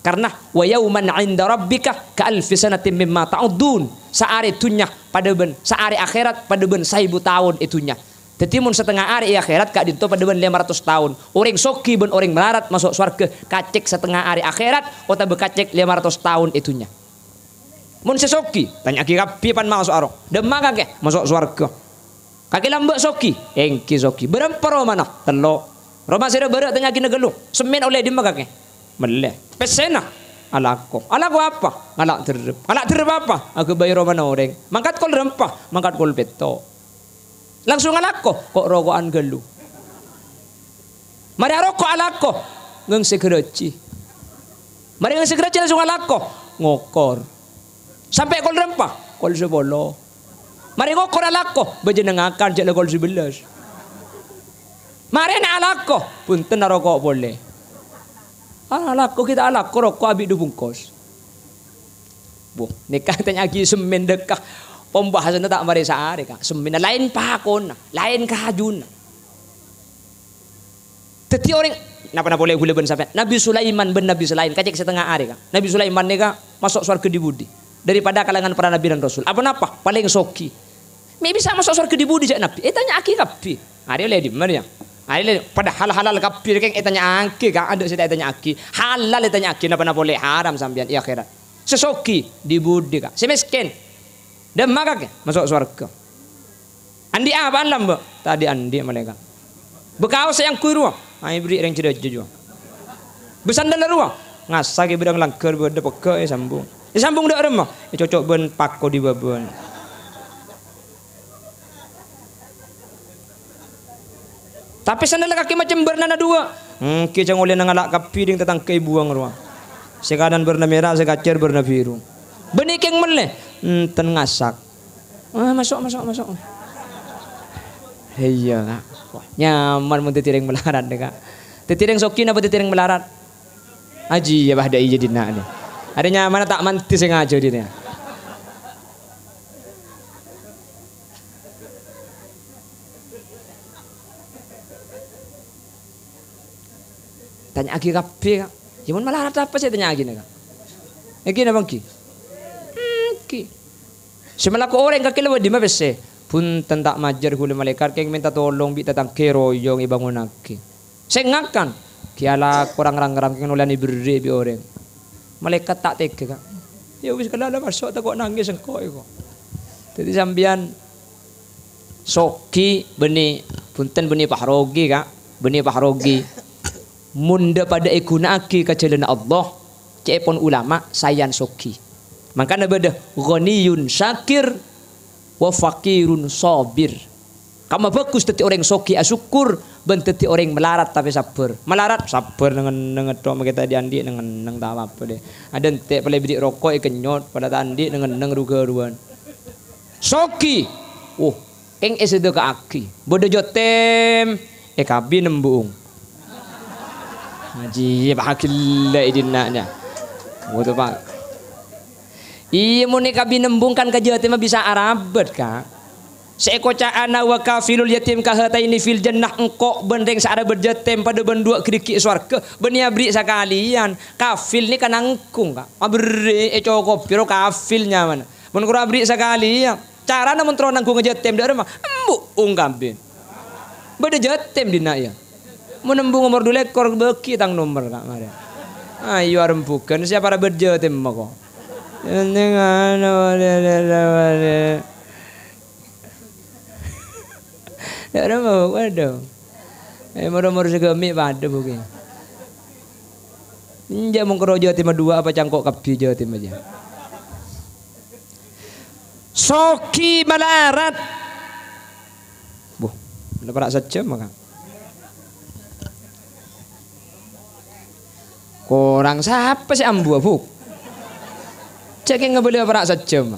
Karna, "Wa yauman 'inda rabbika ka alfi sanatin mimma ta'uddun." Saarè dhunnya padâ bân, saarè akhèrat padâ bân saèbu taon è dhunnya. Dhâddhi, mon satengnga arè è akhèrat ka'dinto padâ bân lèma ratos taon. Orèng soghi bân orèng malarat maso' sowarghâ kacèk satengnga arè akhèrat otabâ kacèk lèma ratos taon è dhunnya. Mon sè soghi, tanya'aghi kabbhi pan maso'a ro. Dâmma kakè? Maso' sowarghâ. Kakè lambâ' soghi? Èngghi soghi. Bârâmpa romana? Tello'. Roma sè ra-bârâ' tanya'aghina ghâllu. Semmèn ollè dâmma kakè? Mellè. Pèssèna? Alako. Alako apa? Ngala' dherrep. Ngala' dherrep apa? Aghâbây romana orèng. Mangkat kol râmpa? Mangkat kol pètto'. Langsung alako, ko'-roko'an ghâllu. Marè aroko' alako, ngèngsè ghârâjhi. Marè ngèngsè ghârâjhi langsung alako, ngokor. Sampè' kol râmpa, kol sapolo. Marè ngokor alako, bâjâna ngakan jhâ' la kol sabellâs. Marèna alako, bhunten aroko' polè. Alako ghi' ta' alako roko' abi' dhu bungkos. Wah, nèka tanya'aghi semmèn dâkka. Pambhâsana ta' marè saarè, Ka'. Semmènna laèn pakonna, laèn kajuna. Dhâddhi orèng, napa-napa polè ghulâ bân sampèyan. Nabbhi Sulaiman bân nabbhi sè laèn, kacèk satengnga arè, Ka'. Nabbhi Sulaiman nèka maso' sowarghâ dhi-budhi daripada kalangan para nabbhi bân rasul. Apa-napa? Palèng soghi. Mè' bisa maso' sowarghâ dhi-budhi, jhâ' nabbhi? Ètanya'aghi kabbhi. Arè ollè dâmma, yâ? Arè ollè, padahal halal kabbhi, kèng ètanya'aghi, Ka'. Adâ' sè ta' ètanya'aghi. Halal ètanya'aghi, napa-napa polè haram sampèyan è akhèrat. Sè soghi, dhi-budhi, Ka'. Sè mèskèn, dâmma kakè, maso' sowarghâ. Andi' apa'an lambâ'? Tadâ' andi' malè, Ka'. Bâ kaos sè èangghuy rowa? Aèbri' rèng jârâjâ rowa. Bâ sandal rowa? Ngassa' ghi' bâdâ langghâr bâdâ pegghâ' èsambung. Èsambung dâ' remma? Ècoco' bân pako dhi-bâbâ. Tapè sandal kakè macem bârnana duwâ'. Èngghi jhâ' ngolèna ngala' kabbhi ding tatangghâ èbuwâng rowa. Sè kanan bârna mèra, sè kacèr bârna biru. Bânnè kèng mellè? Enten ngassa'. Ah, maso', maso', maso'. Iyâ, Ka'. Wah, nyaman mon dhâddhi rèng malarat, Ka'. Dhâddhi rèng soghi napa dhâddhi rèng malarat? Ajiyâ, bâdâ iyâ dinna' nè. Arè nyamana ta' mandhi sè ngajâ dinna'. Tanya'aghi kabbhi, Ka'. Yâ, mon malarat apa sè ètanya'aghina, Ka'? Èngghi napa èngghi? Èngghi. Sè malako orèng kakè la bâdâ ma' pèssè. Bhunten ta' majâr ghulâ malaèkat, kèng mènta tolong bi' tatangghâ royong èbângonnaghi. Sè ngakan, ghi' alako rang-rang-rang kèng ollèna èberri' bi' orèng. Malaèkat ta' tegghâ, Ka'. Yâ wis, kala la maso' tako' nangès engko' èko. Dhâddhi sampèyan soghi bânnè, bhunten bânnè pahroghi, Ka'. Bânnè pahroghi. Mon dâ-padâ èghuna'aghi ka jhâlânna Allah, ca'èpon ulama, saèyan soghi. Mangkana bâdâ ghaniyun syakir wa faqirun shabir. Kamma bhâghus dhâddhi orèng soghi asokkor, bân dhâddhi orèng malarat tapè sabbhâr. Malarat, sabbhâr neng-enneng, èthok makè ta' dhi'-andhi' neng-enneng, ta' apa-apa, dhi'. Adântè' palèbâdhi roko' èkennyot, padâ ta' andi' neng-enneng ru-ghâruwân. Soghi. Oh, kèng èsadhâka'aghi. Bâdâ jâtèm, èkabin embu'ung. Ajiyâ, Pak, ghellâ' è dinna' nèya. Waduh, Pak. Iyâ, mon èkabin embu'ung kan ka jâtèmma bisa arabât, Ka'. Sè èkoca'ana wa kafilul yatim kahataini fil jannah, engko' bân rèng sè arabât jâtèm padâ bân duwâ' ghârighi' è sowarghâ, bânnè aberri' sakalèyan. Kafil nèka nanggung, Ka'. Aberri' ècokobhi ro kafil nyamana. Mon koro aberri' sakalèyan, carana mon terro nanggunga jâtèm dâ' remma, embu'ung kabin. Bâdâ jâtèm dinna' iyâ. Mon embu'ung omor du lèkor, bâghi tang nomer, Ka', marè. Ayo arembhughân, sè para bâdâ jâtèm mako. Penting anu, dâ' remma, waduh. Eh, moro-moro sè ghâmi' padâ, Bu, ghi. Enjâ' mon koro jâtèmma duwâ' apa cangko' kabbhi jâtèmma jâ. Soghi malarat. Bu, la para' sajjhâm, Ka'. Korang sapa sè ambuwâ, Bu? Cè' kèng ngabâlâ para' sajjhâm.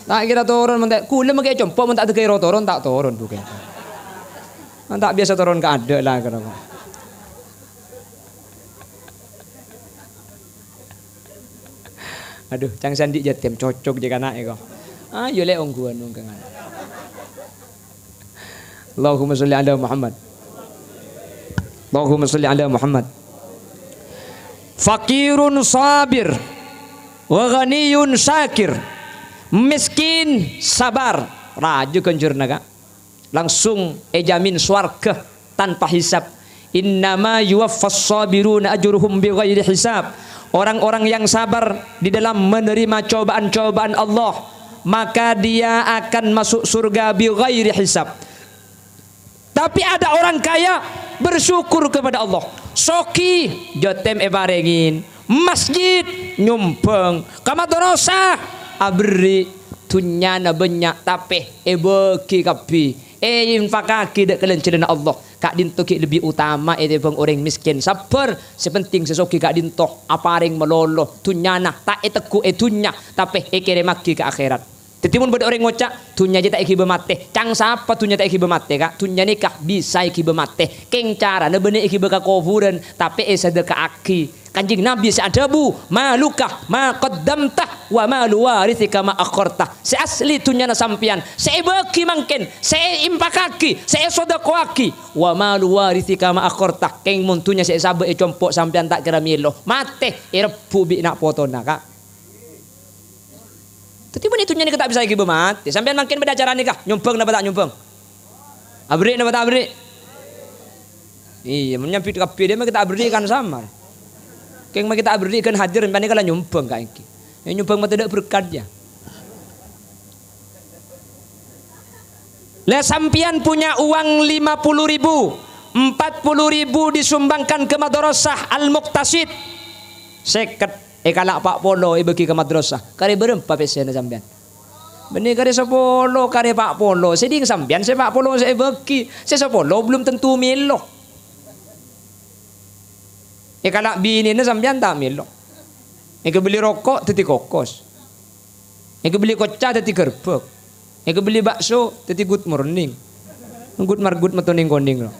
Ta' kèra toron, mon ta', kulâ makè compo', mon ta' dâgghâ' ro toron, ta' toron, Bu, kèng. Mon ta' biyasa toron ka adâ' la, kèra, kok. Adhu, cang sè andi' jâtèm cocok jâ' kana'è, kok. Ayo, lè', ongghuwân, ongghuwân. Allahumma sholli ala Muhammad. Allahumma sholli ala Muhammad. Faqirun sabir, wa ghaniyun syakir. Miskin sabar, rajâ ghânjhârânna, Ka'. Langsung èjhâmin sowarghâ tanpa hisab. "Innama yuwaffas sabiruna ajruhum bighairi hisab." Orang-orang yang sabar di dalam menerima cobaan-cobaan Allah, maka dia akan masuk surga bighairi hisab. Tapi ada orang kaya bersyukur kepada Allah. Soghi, jhâtèm èparèngè. Masjid, nyombhâng. Ka madrasah, aberri'. Dhunnyana bânnya', tapè èbâghi kabbhi. Èinfakaghi dâ' kalajârânna Allah. Ka'dinto ghi' lebbi utama ètèmbhâng orèng mèskèn. Sabbhâr, sè pentèng sè soghi ka'dinto aparèng malolo. Dhunnyana ta' ètegghu' è dhunnya, tapè èkèrèmmaghi ka akhèrat. Dhâddhi, mon bâdâ orèng ngoca', "Dhunnya jiyâ ta' èghibâ matè." Ca'na sapa dhunnya ta' èghibâ matè, Ka'? Dhunnya nèka bisa èghibâ matè. Kèng carana bânnè èghibâ ka kobhurân, tapè èsadhâkaaghi. Kanjeng Nabi sè adhâbu, "Maluka ma qaddamta wa malu warithika ma akharta." Sè asli dhunnyana sampèyan, sè èbâghi mangkèn, sè èinfakaghi, sè èsadhâkaaghi. "Wa malu warithika ma akharta." Kèng mon dhunnya sè èsabâ' è compo' sampèyan ta' kèra mèlo, matè èrebbhu' bi' na' potona, Ka'. Dhâddhi, bânnè dhunnya nèka ta' bisa èghibâ matè. Sampèyan mangkèn bâdâ acara nèka, nyombhâng napa ta' nyombhâng? Aberri' napa ta' aberri'? Iyâ, mon nyambit kabbhi, dhâ' ma' ghi' ta' aberri' kan samar. Kèng ma' ghi' ta' aberri' ghân hadir, sampèyan nèka la nyombhâng ka' èngghi. Yâ, nyombhâng matè dâ' berkat, yâ. Lah, sampèyan punya uang lima puluh ribu, empat puluh ribu disumbangkan ke Madrasah Al-Muqtasid. Sèket èkala' pa' polo èbâghi ka madrasah. Karè bârâmpa pèssèna sampèyan? Bânnè karè sapolo, karè pa' polo. Sè dhing sampèyan sè pa' polo sè èbâghi. Sè sapolo belum tentu mèlo. Èkala' binèna sampèyan ta' mèlo. Èkabelli roko' dhâddhi kokos. Èkabelli koca dhâddhi garbhâk. Èkabelli bakso dhâddhi good morning. Good mar-, good matonèng-konèng, lo.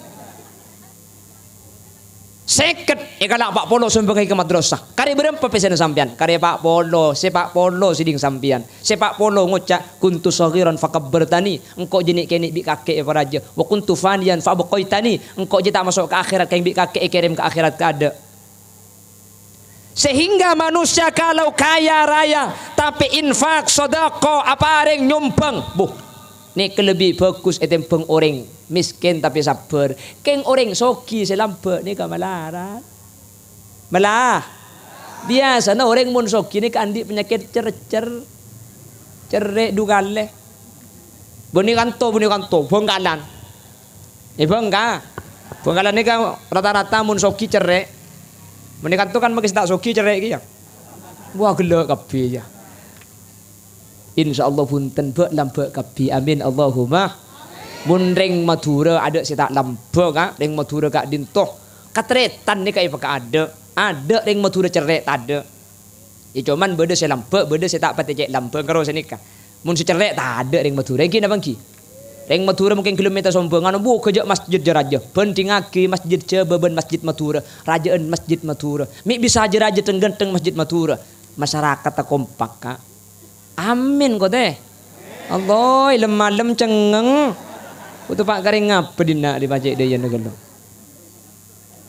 Sèket èkala' pa' polo sombhângaghi ka madrasah. Karè bârâmpa pèssèna sampèyan? Karè pa' polo. Sè pa' polo sè dhing sampèyan. Sè pa' polo ngoca', "Kuntu shaghiran fakabbartani." Engko' jhâ' nè'-kènè' bi' kakè èparajâ. "Wa kuntu faniyan fa abqaitani." Engko' jhâ' ta' maso' ka akhèrat, kèng bi' kakè èkèrèm ka akhèrat kaadâ'. Sehingga manusia kalau kaya raya, tapè infak, sodako, aparèng, nyombhâng, buh, nèka lebbi bhâghus ètèmbhâng orèng mèskèn tapè sabbhâr. Kèng orèng soghi sè lambâ' nèka malarat. Mala-, biyasana orèng mon soghi nèka andi' panyakèt cercer, cerrè' du kalè. Bânnè kanto, bânnè kanto, Bhângkalan. È Bhângka-, Bhângkalan nèka rata-rata mon soghi cerrè'. Mon è kanto kan makè sè ta' soghi cerrè' kèya. Wah, ghellâ' kabbhi, yâ. Insyaallah bhunten, bâ' lambâ' kabbhi. Amin, Allahumma. Mon rèng Madhurâ adâ' sè ta' lambâ', Ka'. Rèng Madhurâ ka'dinto. Katarètan nèka èpaka adâ'. Adâ' rèng Madhurâ cerrè' tadâ'. Yâ, coma bâdâ sè lambâ', bâdâ sè ta' patè cè' lambâ' karo sanèka. Mon sè cerrè' tadâ' rèng Madhurâ, èngghi napa èngghi? Rèng Madhurâ mungkin ghellem mènta sombhângan, bu, ghâjâ' masjid jâ-rajâ. Bhândhingngaghi masjid Jhâbâ bân masjid Madhurâ, rajâ'ân masjid Madhurâ. Mè' bisa jâ-rajâ teng-ghânteng masjid Madhurâ. Masyarakat ta' kompak, Ka'. Amin, ko, tè. Allah, lem-malem cengngeng. Kodu pa' karè ngabâ dinna' rè pajhât dâjâna ghâllu.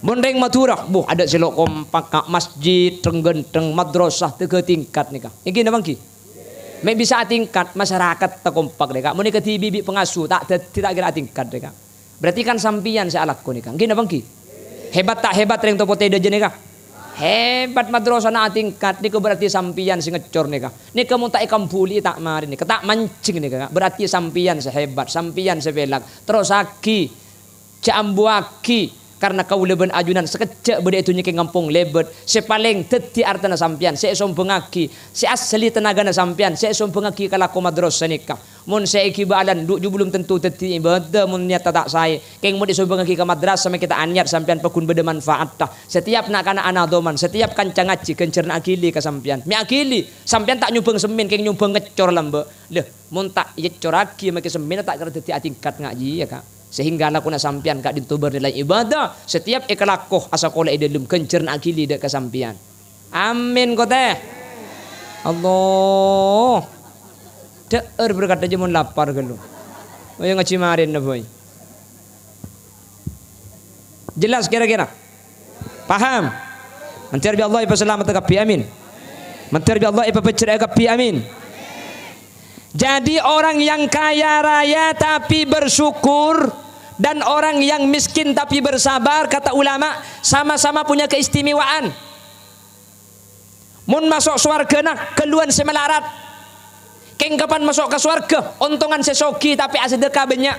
Mon rèng Madhurâ, buh, adâ' sè lo' kompak, Ka', masjid, teng-ghânteng, madrasah, tèghâ tingkat nèka. Èngghi napa èngghi? Mè' bisa atingkat, masyarakat ta' kompak nèka. Mon èkadhibi' bi' pangasuh, ta' dhâddhi ta' kèra atingkat nèka. Berarti kan sampèyan sè alako nèka. Èngghi napa èngghi? Hebat ta' hebat rèng Topotè dâjâ nèka? Hebat, madrasahna atingkat, nèka berarti sampèyan sè ngècor nèka. Nèka mon ta' èkambhuli ta' marè nèka, ta' manjheng nèka, Ka'. Berarti sampèyan sè hebat, sampèyan sè pèlak. Terrosaghi. Jhâ' ambuwâghi, karna kaulâ bân ajunan sakejjhâ' bâdâ è dhunnya kèng ngampong lèbât. Sè palèng dhâddhi artana sampèyan, sè èsombhângaghi, sè asli tenagana sampèyan, sè èsombhângaghi ka lako madrasah nèka. Mon sè èghibâ alandu' jhu bellum tanto dhâddhi ibâdâ, mon niyatta ta' saè. Kèng mon èsombhângaghi ka madrasah, makè ta' aniyat sampèyan paggun bâdâ manfaatta. Setiap na'-kana' ana' dhoman, setiap kanca ngajhi, ghânjhârânna aghili ka sampèyan. Mè' aghili, sampèyan ta' nyombhâng semmèn, kèng nyombhâng ngèccor lambâ'. Lha, mon ta' ècèccorraghi, makè semmènna ta' kèra dhâddhi atingkat ngajhiyâ, Ka'. Sehingga lakona sampèyan ka'dinto bâr nilai ibadah, setiap èkalako asakola è dâlem ghânjhârânna aghili dâ' ka sampèyan. Amin, ko tè. Allah. Dâ'âr berkat aja mon lapar ghâllu. Ayo ngajhi marèna, boy. Jelas kira-kira? Paham? Mandhâr bi' Allah èpasalamedhâ kabbhi, amin. Mandhâr bi' Allah èpabhâjhrâ'â kabbhi, amin. Jadi, orang yang kaya raya tapi bersyukur dan orang yang miskin tapi bersabar, kata ulama, sama-sama punya keistimewaan. Mon maso' sowarghâna, ghâlluwân sè malarat. Kèng kapan maso' ka sowarghâ, ontongan sè soghi tapè asadhekka bânnya'.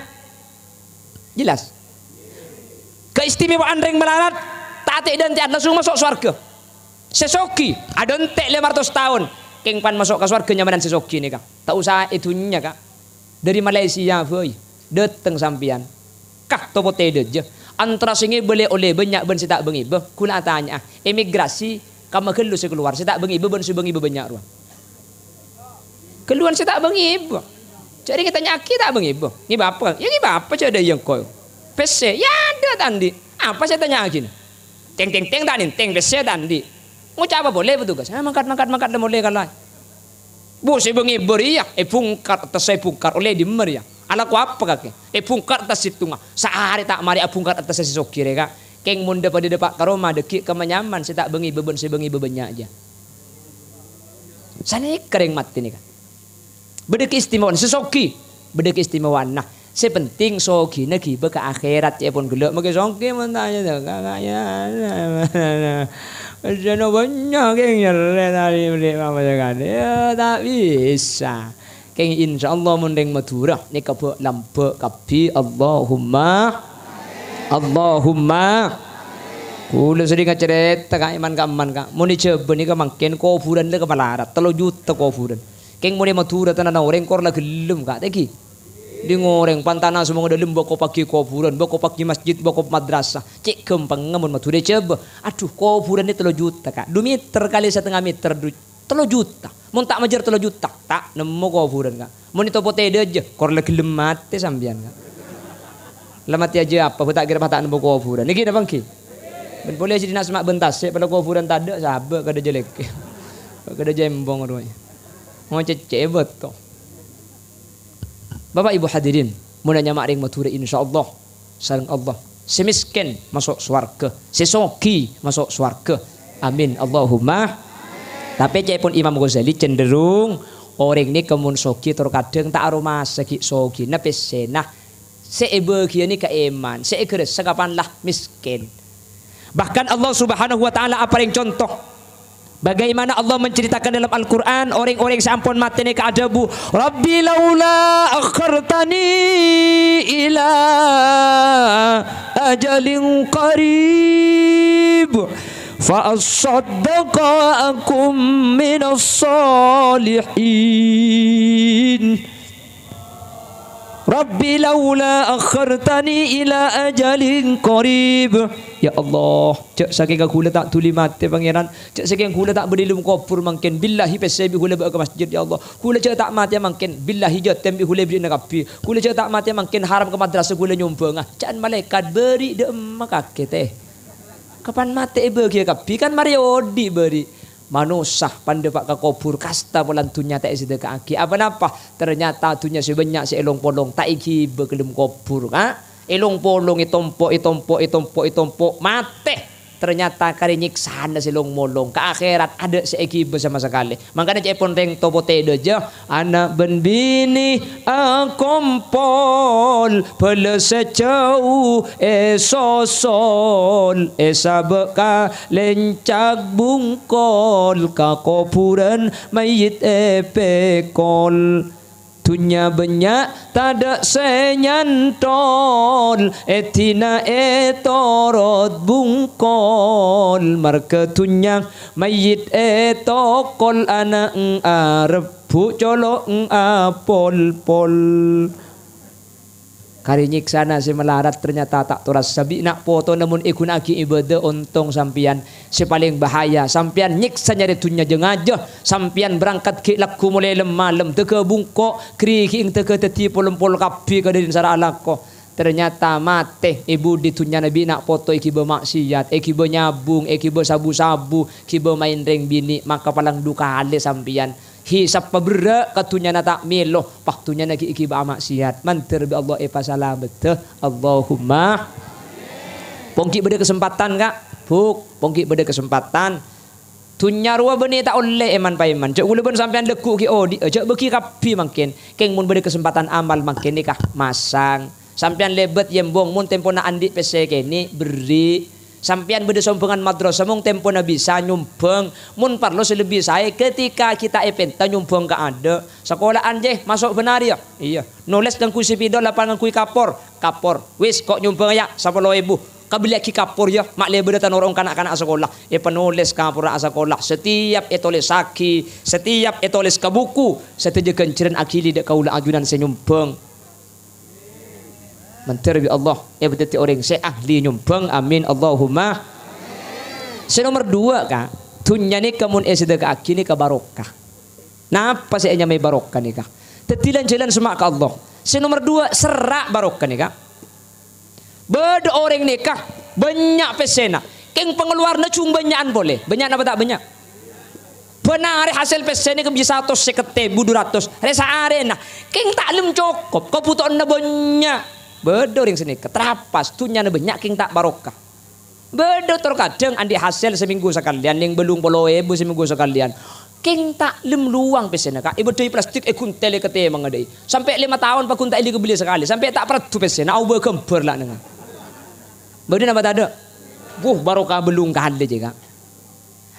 Jelas? Keistimewaan rèng malarat, ta' tè'-dântè'an, langsung maso' sowarghâ. Sè soghi, adântè' lèma ratos taon. Kèng pan maso' ka sowarghâ nyamanan sè soghi nèka. Ta' osa è dhunnya, Ka'. Dâri Malaysia bhâi, dâteng sampèyan. Kah, topo tèdâjâ. Antara sè ngèbâ lè-olè bânnya' bân sè ta' bângèbâ, ghulâ atanya'a. Emigrasi, kamma ghâllu sè kalowar, sè ta' bângèbâ bân sè bângèbâ bânnya' rowa. Ghâlluwân sè ta' bângèbâ. Jhâ' rèng ètanya'aghi ta' bângèbâ. Ngèbâ apa? Yâ ngèbâ apa jhâ' dâ' iyâ engko'. Pèssè, yâ adâ' ta' andi'. Apa sè ètanya'aghina? Teng, teng, teng, ta' nèntèng, pèssè ta' andi'. Ngoca' apa polè petugas? Ah, mangkat, mangkat, mangkat, la molè kala. Bu, sè bângèbâ rèya, èbungkar, attassa èbungkar, ollè dimma rèya? Alako apa kakè? Èbungkar attas sèttonga. Saarè ta' marè abungkar attassa sè soghi rè, Ka'. Kèng mon dâ-padâ dâpa' ka roma, dâggi' ka manyaman sè ta' bângèbâ bân sè bângèbâ bânnya' jâ. Sanèka rèng matè nèka. Bâdâ keistimewaanna, sè soghi. Bâdâ keistimewaanna. Sè penting soghina ghibâ ka akhèrat, ca'èpon ghellâ'. Makè soghi mon tanya, kaka'na bânnya' kèng nyerrè tadi bâdâ apa sakalè. Yâ, ta' bisa. Kèng insyaallah mon rèng Madhurâ nèka bâ'-lambâ' kabbhi. Allahumma, Allahumma. Kaulâ serrèng acarèta ka' èman-ka'emman, Ka'. Mon è Jhâbâ nèka mangkèn kobhurân la ka malarat, tello juta kobhurân. Kèng mon è Madhurâ tanana orèng kor la ghellem, Ka', tèghi. Ding orèng pantana sè mongodâlem bâko paghi kobhurân, bâko paghi masjid, bâko madrasah. Cè' ghâmpangnga mon Madhurâ è Jhâbâ. Adhu, kobhurân nè tello juta, Ka'. Du mèter kalè satengnga mèter, du, tello juta. Mon ta' majâr tello juta, ta' nemmo kobhurân, Ka'. Mon ètopo tèdâjâ, kor la ghellem matè sampèyan, Ka'. La matè jâ apa, bâ ta' kèra bâ ta' nemmo kobhurân. Nèkè napa ènggi? Bân polè sè dinna' semma' bân tasè', polè kobhurân tadâ', sabâ' kadâ jâ lèkè. Kadâ jâ embong rowa. Ngocècè bâto. Bapak Ibu hadirin, mon nyama' rèng Madhurâ, insyaallah sareng Allah. Sè mèskèn maso' sowarghâ, sè soghi maso' sowarghâ. Amin, Allahumma. Tapè ca'èpon Imam Ghazali cenderung orèng nèka mon soghi tor kadhâng ta' aromasa ghi' soghina pèssèna. Sè èbâghiyâni ka èman, sè èghârâssa kapan la mèskèn. Bahkan Allah Subhanahu wa Ta'ala aparèng conto. Bagaimana Allah menceritakan dalam Al-Quran, orèng-orèng sè ampon matè nèka adhâbu, "Rabbi laula akhartani ila ajalin qarib, fa assaddaqa wa akum minas salihin." "Rabbi laula akhartani ila ajalin qarib." Ya Allah, jhâ' sakènga ghulâ ta' dhuli matè, Pangèran. Jhâ' sakènga ghulâ ta' bâdâ è lem kobhur mangkèn. Billahi pèssè bi' ghulâ bâ'â ka masjid, ya Allah. Ghulâ jhâ' ta' matè mangkèn. Billahi jâtèm bi' ghulâ bârri'na kabbhi. Ghulâ jhâ' ta' matè mangkèn, haram ka madrasah ghulâ nyombhângnga. Ca'na malaèkat, bâri' dâ'emma kakè, tè. Kapan matè èbâghiyâ kabbhi, kan marè odi' bâri'. Manossa pandâpa' ka kobhur, kasta polana dhunnya ta' èsadheka'aghi. Apa-napa? Ternyata dhunnya sè bânnya' sè èlong-polong ta' èghibâ ka lem kobhur, ka? Èlong-polong, ètompo', ètompo', ètompo', ètompo', matè. Ternyata karè nyèksana sè long-molong. Ka akhèrat adâ' sè èghibâ sama sakalè. Mangkana ca'èpon rèng topo tèdâjâ, ana' bân binè akompol, bâlâ sè jhâu èsosol, èsabâ' ka lèncak bungkol, ka kobhurân mayyit èpèkol. Dhunnya bânnya' tadâ' sè nyantol, èdina ètorot bungkol, marghâ dhunnya mayyit ètokol, ana' arebbhu' colo' apolpol. Karè nyèksana sè malarat ternyata ta' torassa. Bi' na' potona mon èghuna'aghi ibâdâ ontong sampèyan. Sè palèng bahaya, sampèyan nyèksa nyarè dhunnya jâ-ngajâ. Sampèyan berangkat ghi' lagghu molè lem-malem, dâgâ bungko', ghârighi'eng dâgâ dhâddhi pol-empol kabbhi kadhâddhiyân sara alako. Ternyata matè è budi dhunnyana bi' na' poto èghibâ ma'siyat, èghibâ nyabung, èghibâ sabu-sabu, ghibâ maèn rèng binè', maka palang du kalè sampèyan. Hisabbhâ berrâ' ka dhunnyana ta' mèlo, pas dhunnyana ghi' èghibâ ma'siyat. Mandhâr bi' Allah èpasalameddhâ. Allahumma. Pong ghi' bâdâ kasempadhân, Ka'. Bu', pong ghi' bâdâ kasempadhân. Dhunnya rowa bânnè ta' ollè èman-paèman. Jhâ' kaulâ bân sampèyan lagghu' ghi' odi'â, jhâ' bâgi kabbhi mangkèn. Kèng mon bâdâ kasempadhân amal mangkèn nèka, masang. Sampèyan lèbât yembong, mon tempona andi' pèssè kènè', berri'. Sampèyan bâdâ sombhângan madrasah, mon tempona bisa, nyombhâng. Mon parlo sè lebbi saè, ketika ghi' ta' èpènta, nyombhâng kaadâ'. Sakola'an, jè, maso' bân arèya. Iyâ. Nolès ngangghuy spidol apa ngangghuy kapor? Kapor. Wis, ko' nyombhâng, yâ, sapolo èbu. Kabelliyâghi kapor, yâ, ma' lè bâdâ tanoro' kana'-kana' sakola. Èpanolès kaporra asakola. Setiap ètolèssaghi, setiap ètolès ka buku, sadhâjâ ghânjhârân aghili dâ' kaulâ ajunan sè nyombhâng. Mandhâr bi' Allah, èpadhâddhi orèng sè ahli nyombhâng. Amin, Allahumma. Sè nomer duwâ', Ka', dhunnya nèka mon èsadhâka'aghi nèka barokah. Napa sè ènyamaè barokah nèka? Dhâddhi lan-jhâlân semma' ka Allah. Sè nomer duwâ', serra' barokah nèka. Bâdâ orèng nèka bânnya' pèssèna, kèng pangaluwarna jhung bânnya'an polè. Bânnya' napa ta' bânnya'? Bân arè hasèl pèssè nèka bisa satos sèket èbu, du ratos. Rè saarèna. Kèng ta' lem cokop, kabhutowanna bânnya'. Bâdâ orèng sanèka, trapas, dhunnyana bânnya' kèng ta' barokah. Bâdâ tor kadhâng andi' hasèl samènggu sakalèyan, nèng bâllung polo èbu samènggu sakalèyan. Kèng ta' lem lowang pèssèna, Ka', èbâddhâi plastik, èghuntel è katèmangnga dâi. Sampè' lèma taon paggun ta' èlè kabellè sakalè, sampè' ta' paraddhu pèssèna, aobâ ghâmbhâr la' nèngan. Bâdâ napa tadâ'? Wuh, barokah bâllung kalè, jè, Ka'.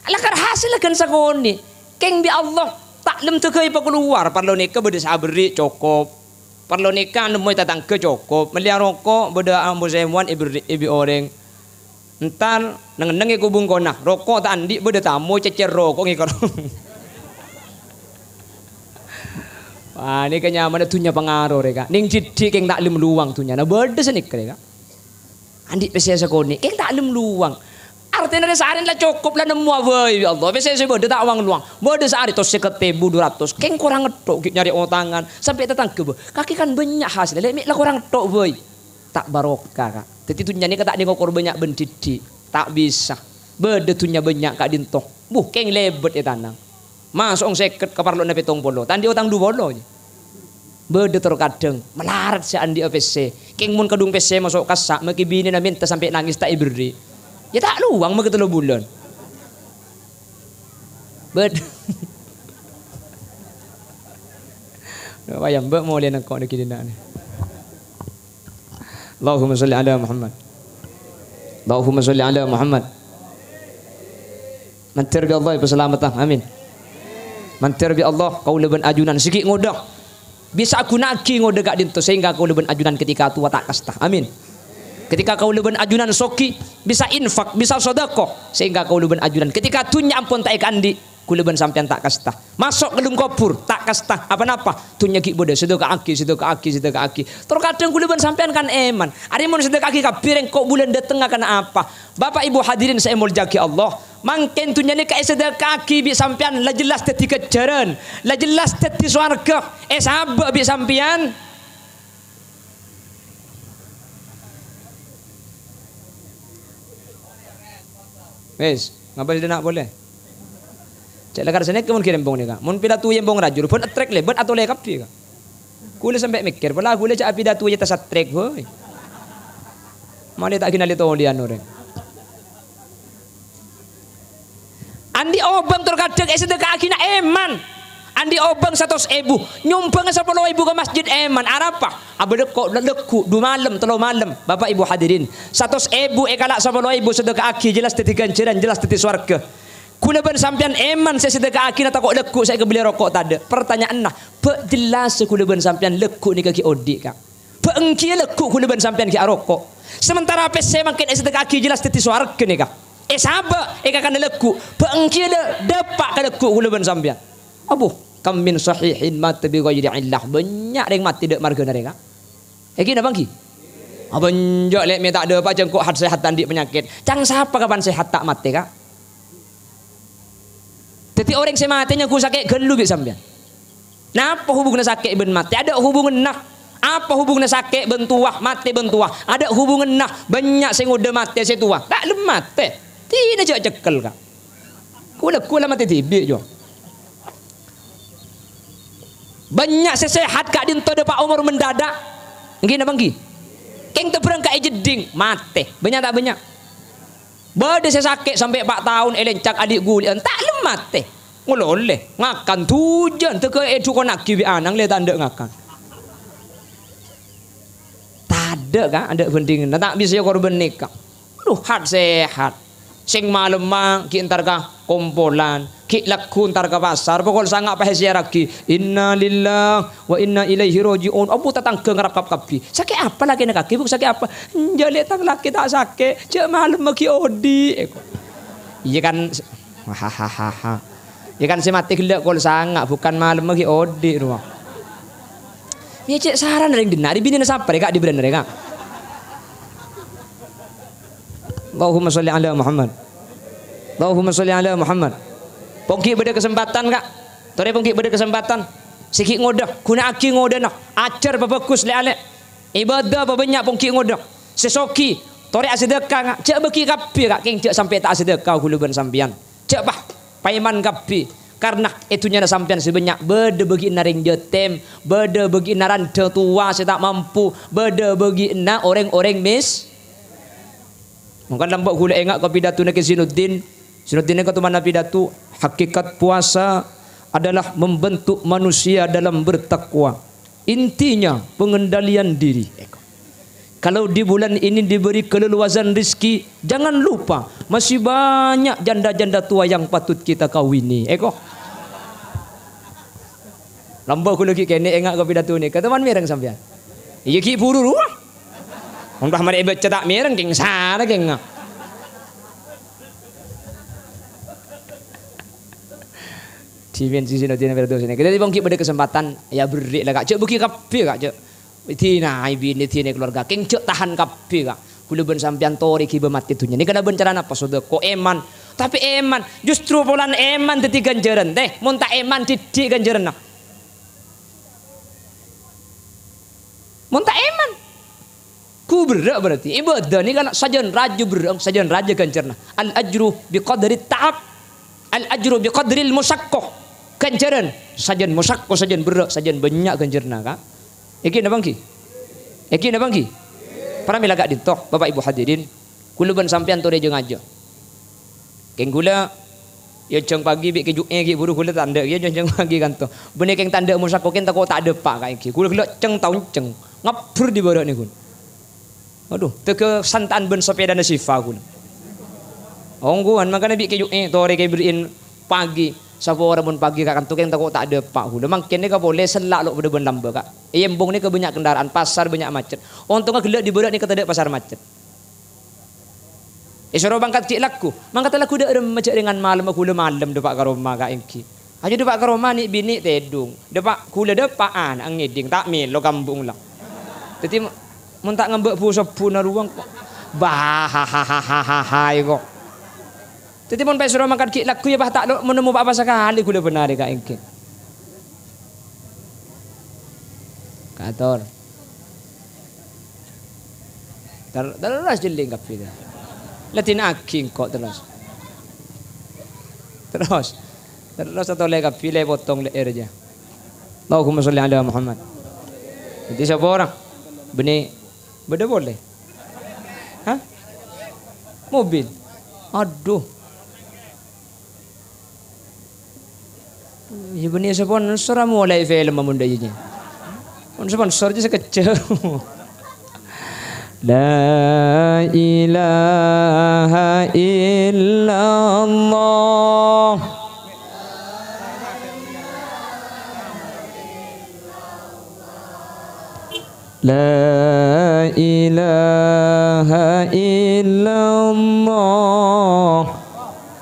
Lakar hasèlla ghân sakonè'. Kèng bi' Allah, ta' lem dâghâi pakalowar, parlo nèka bâdâ sè aberri' cokop. Parlo nèka nemmoy tatangghâ cokop. Mellèya roko' bâdâ ambu sèmowan èberri' bi' orèng. Entar neng-enneng è ko' bungkona, roko' ta' andi' bâdâ tamoy cècèr roko' ngèkor. Wah, nèka nyamana dhunnya pangaro rè, Ka'. Nèng dhiddhi' kèng ta' lem lowang dhunnyana. Bâdâ sanèka rè, Ka'. Andi' pèssè sakonè', kèng ta' lem lowang. Artèna rè saarèna la cokop, la nemmowa bhâi, ya Allah. Pèssè sè bâdâ ta' wang-lowang. Bâdâ saarè tos sèket èbu, du ratos. Kèng korang ngettok ghi' nyarè otangan. Sampè' tatangghâ, bâ, kakè kan bânnya' hasèlla, lè' mè' la korang ngettok bhâi. Ta' barokah, Ka'. Dhâddhi dhunnya nèka ta' nèng okor bânnya' bân dhiddhi'. Ta' bisa. Bâdâ dhunnya bânnya' ka'dinto. Buh, kèng lèbât ètanang. Maso' sèket ka parlona pèttong polo. Ta' andi' otang du polo. Bâdâ tor kadhâng malarat sè andi'â pèssè. Kèng mon kadhung pèssè maso' kassa', makè binèna mènta sampè' nangès ta' èberri'. Yâ ta' lowang makè tello bulân. Bâdâ. Wayah mbâ' molè nengko' nèkè dinna'. Allahumma sholli ala Muhammad. Allahumma sholli ala Muhammad. Mandhâr bi' Allah èpasalamedhâ. Amin. Mandhâr bi' Allah, kaulâ bân ajunan sè ghi' ngodâ bisa aghuna'aghi ngodâ ka'dinto sehingga kaulâ bân ajunan ketika tua ta' kasta. Amin. Ketika kaulâ bân ajunan soghi, bisa infak, bisa sodako, sehingga kaulâ bân ajunan ketika dhunnya ampon ta' èkaandi', kaulâ bân sampèyan ta' kasta. Maso' ka dâlem kobhur, ta' kasta, apa-napa. Dhunnya ghi' bâdâ, sedeka'aghi, sedeka'aghi, sedeka'aghi. Tor kadhâng kaulâ bân sampèyan kan èman. Arè mon sedeka'aghi kabbhi rèng ko' bulân dâtengnga kana' apa? Bapa' Ibu hadirin sè èmoljâ'aghi Allah, mangkèn dhunnya nèka èsedeka'aghi bi' sampèyan la jelas dhâddhi ghânjhârân, la jelas dhâddhi sowarghâ, èsabâ' bi' sampèyan. Wis, ngapa sè dâna' polè? Cè' lakar sanèka mon ghi' rèmbong nèka. Mon pilato yembong rajul, bân ètrèk lèbât atolè kabbhi, Ka'. Kaulâ sampè' mèkkèr, pola kaulâ jhâ' apidato yâ tas ètrèk, bhâi. Malè ta' ghinalè tolèyan orèng. Andi' obâng tor kadhâng èsedeka'aghina èman. Andi' obâng satos èbu, nyombhângnga sapolo èbu ka masjid èman. Arapa? Abâdâ ko' lagghu' du malem, tello malem. Bapa' Ibu hadirin, satos èbu èkala' sapolo èbu sedeka'aghi, jelas dhâddhi ghânjhârân, jelas dhâddhi sowarghâ. Kaulâ bân sampèyan èman sè sedeka'aghina tako' lagghu' sè èkabellè roko' tadâ'. Pertanyaanna, bâ' jellassâ kaulâ bân sampèyan lagghu' nèka ghi' odi', Ka'? Bâ' èngghiyâ lagghu' kaulâ bân sampèyan ghi' aroko'. Sementara pèssè mangkèn èsedeka'aghi jelas dhâddhi sowarghâ nèka. Èsabâ' èkakana lagghu', bâ' èngghiyâ la-, dâpa' ka lagghu' kaulâ bân sampèyan. Abu, kam min sahihin mata bi ghairi illah. Bânnya' rèng matè dâ' marghâna rèng, Ka'. Èngghi napa èngghi? Abânjâ' lè' mè' ta' dâpa' jhâ' engko' hat-sèhat ta' andi' panyakèt. Ca'na sapa kapan sèhat ta' matè, Ka'? Dhâddhi orèng sè matè nyangghu sakè' ghâllu bi' sampèyan. Napa hubunganna sakè' bân matè? Adâ' hubunganna. Apa hubunganna sakè' bân towa, matè bân towa? Adâ' hubunganna. Bânnya' sè ngodâ matè sè towa. Ta' lem matè. Dinah jhâ' cekkel, Ka'. Kaulâ, kaulâ matè dhibi', jhâ'. Bânnya' sè sèhat ka'dinto dâpa' omor mendadak. Èngghi napa èngghi? Kèng tèbârâng ka è jeddhing, matè. Bânnya' ta' bânnya'? Bâdâ sè sakè' sampè' pa' taon èlèncak ali'-ghuli'ân, ta' lem matè. Ngololè, ngakan dhujân, dâgghâ' èdhukonnaghi bi' ana'na lè ta' endâ' ngakan. Tadâ', Ka', endâ' bhândhinganna, ta' bisa èkorbhânnè, Ka'. Aduh, hat-sehat. Sè malemma ghi' entar ka kompolan, ghi' lagghu entar ka pasar, pokol sanga' pas èsèyarraghi, "Innalillahi wa inna ilaihi raji'un." Abu tatangghâ ngarap kap kabbhi. "Sakè' apa lakèna kakè, Bu? Sakè' apa?" "Enjâ' lè' tang lakè ta' sakè', jhâ' malemma ghi' odi'," èko. Iyâ kan, hahaha. Iyâ kan sè matè ghellâ' kol sanga', bukan malemma ghi' odi', rowa. Iyâ cè' saran rèng dinna', rè binèna sapa rè, Ka', dibârâna rè, Ka'? Allahumma sholli ala Muhammad. Allahumma sholli ala Muhammad. Ponggi bâdâ kasempadhân, Ka'. Torè ponggi bâdâ kasempadhân. Sè ghi' ngodâ, ghuna'aghi ngodâna. Ajhâr pabhâghus lè'-alè'. Ibadah pabânnya' ponggi ngodâ. Sè soghi, torè asadâka, Ka'. Jhâ' bâgi kabbhi, Ka'. Kèng jhâ' sampè' ta' asadâka ghulâ bân sampèyan. Jhâ' pa-, paèman kabbhi. Karna è dhunnyana sampèyan sè bânnya' bâdâ bâgi'na rèng jhâtèm, bâdâ bâgi'na randhâ towa sè ta' mampu, bâdâ bâgi'na orèng-orèng mis-, Mangkana lambâ' ghulâ enga' ka pidatona Kè Zinuddin. Zinuddin nèka tomanna pidato, "Hakikat puasa adalah membentuk manusia dalam bertakwa. Intinya pengendalian diri." Kalau di bulan ini diberi keleluasan rizki, jangan lupa masih banyak janda-janda tua yang patut kita kawini. Èko. Lambâ' ghulâ ghi' kènè' enga' ka pidato nèka. Toman mèreng sampèyan? Iyâ ghi' buru rowa. Mon pas marè èbâca ta' mèreng, kèng sara kèng. Dimensi Sinodina Firdaus nèka. Dhâddhi mon ghi' bâdâ kasempadhân, iyâ berri' la, Ka'. Jhâ' bâgi kabbhi, Ka', jhâ'. Dinah binè, dinah keluarga, kèng jhâ' tahan kabbhi, Ka'. Ghulâ bân sampèyan torè ghibâ matè dhunnya. Nèka la bân carana pas sodâko èman. Tapè èman, justru polana èman dhâddhi ghânjhârân, tè. Mon ta' èman, dhiddhi' ghânjhârânna. Mon ta' èman. Ghu berrâ' berarti. Ibadah nèka sajân rajâ berrâ', sajân rajâ ghânjhârânna. Al ajru bi qadri ta'ab. Al ajru bi qadril musyaqqah. Ghânjhârân sajân musyaqqah, sajân berrâ', sajân bânnya' ghânjhârânna, Ka'. Èngghi napa èngghi? Èngghi napa èngghi? Pramèla ka'dinto, Bapak Ibu hadirin, ghulâ bân sampèyan torè jhâ-ngajhâ. Kèng ghulâ, yâ jhâng pagi bi' kèju'è ghi' buru ghulâ tandhâ, yâ jhâng pagi kanto. Bânnè kèng tandhâ mosa ko kèng tako' ta' dâpa' ka èngghi. Ghulâ ghellâ' cèng taon cèng. Ngabbher dibârâ' nèko. Adhu, tèghâ santa'an bân sapèdana Sifa ghulâ. Ongghuwân, mangkana bi' kèju'è torè kèbâri'in pagi. Sapora mon pagi ka kanto kèng tako' ta' dâpa' ghulâ. Mangkèn nèka polè sella' lo' padâ bân lambâ', Ka'. È embung nèka bânnya' kendaraan, pasar bânnya' macet. Ontongnga ghellâ' dibârâ' nèka tadâ' pasar macet. Èsoro mangkat ghi' lagghu. Mangkat lagghu dâ' remma jhâ' rèngan malem, ghulâ malem dâpa' ka roma ka èngghi. Ayo dâpa' ka roma nè'-binè' tèdung. Dâpa' ghulâ dâpa' ana' ngèdhing, ta' mèlo kambung la. Dhâddhi m-, mon ta' ngambâ' bu-sobbhuna rowa ko'. Bah, ha, ha, ha, ha, ha, ha, ko'. Dhâddhi mon pas èsoro mangkat ghi' lagghu yâ, bah, ta' lo-, monemmo pa-apa sakalè ghulâ bân arè ka èngghi. Kator. Ter-, terros jhelling kabbhi, ta. La dina'aghi engko' terros. Terros. Terros atolè kabbhi, la èpotong lè'èrra jâ. Allahumma sholli ala Muhammad. Dhâddhi sapa orèng? Bânnè bâdâ polè? Hah? Mobil? Adhu. Iyâ, bânnè sponsor, amolaè film mon dâ' iyâ. Mon sponsor jâ sakejjhâ'. La ilaha illallah. La ilaha illallah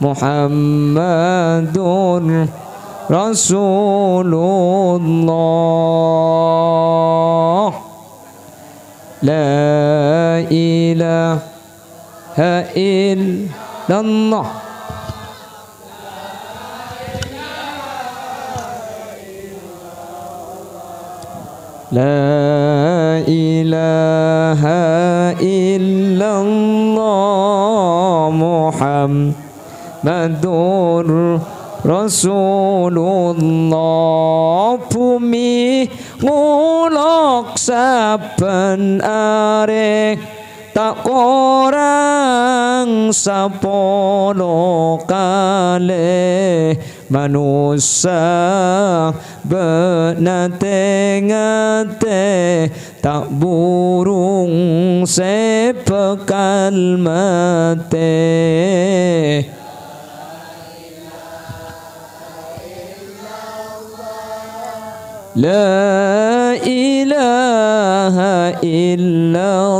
Muhammadur Rasulullah. La ilaha illallah. La ilaha illallah Muhammadur Rasulullah, bhumè ngolok sabbhân arè, ta' korang sapolo kalè. Manossa bâ'na tè-ngatè, ta' burung sè bhâkal matè. La ilaha illallah.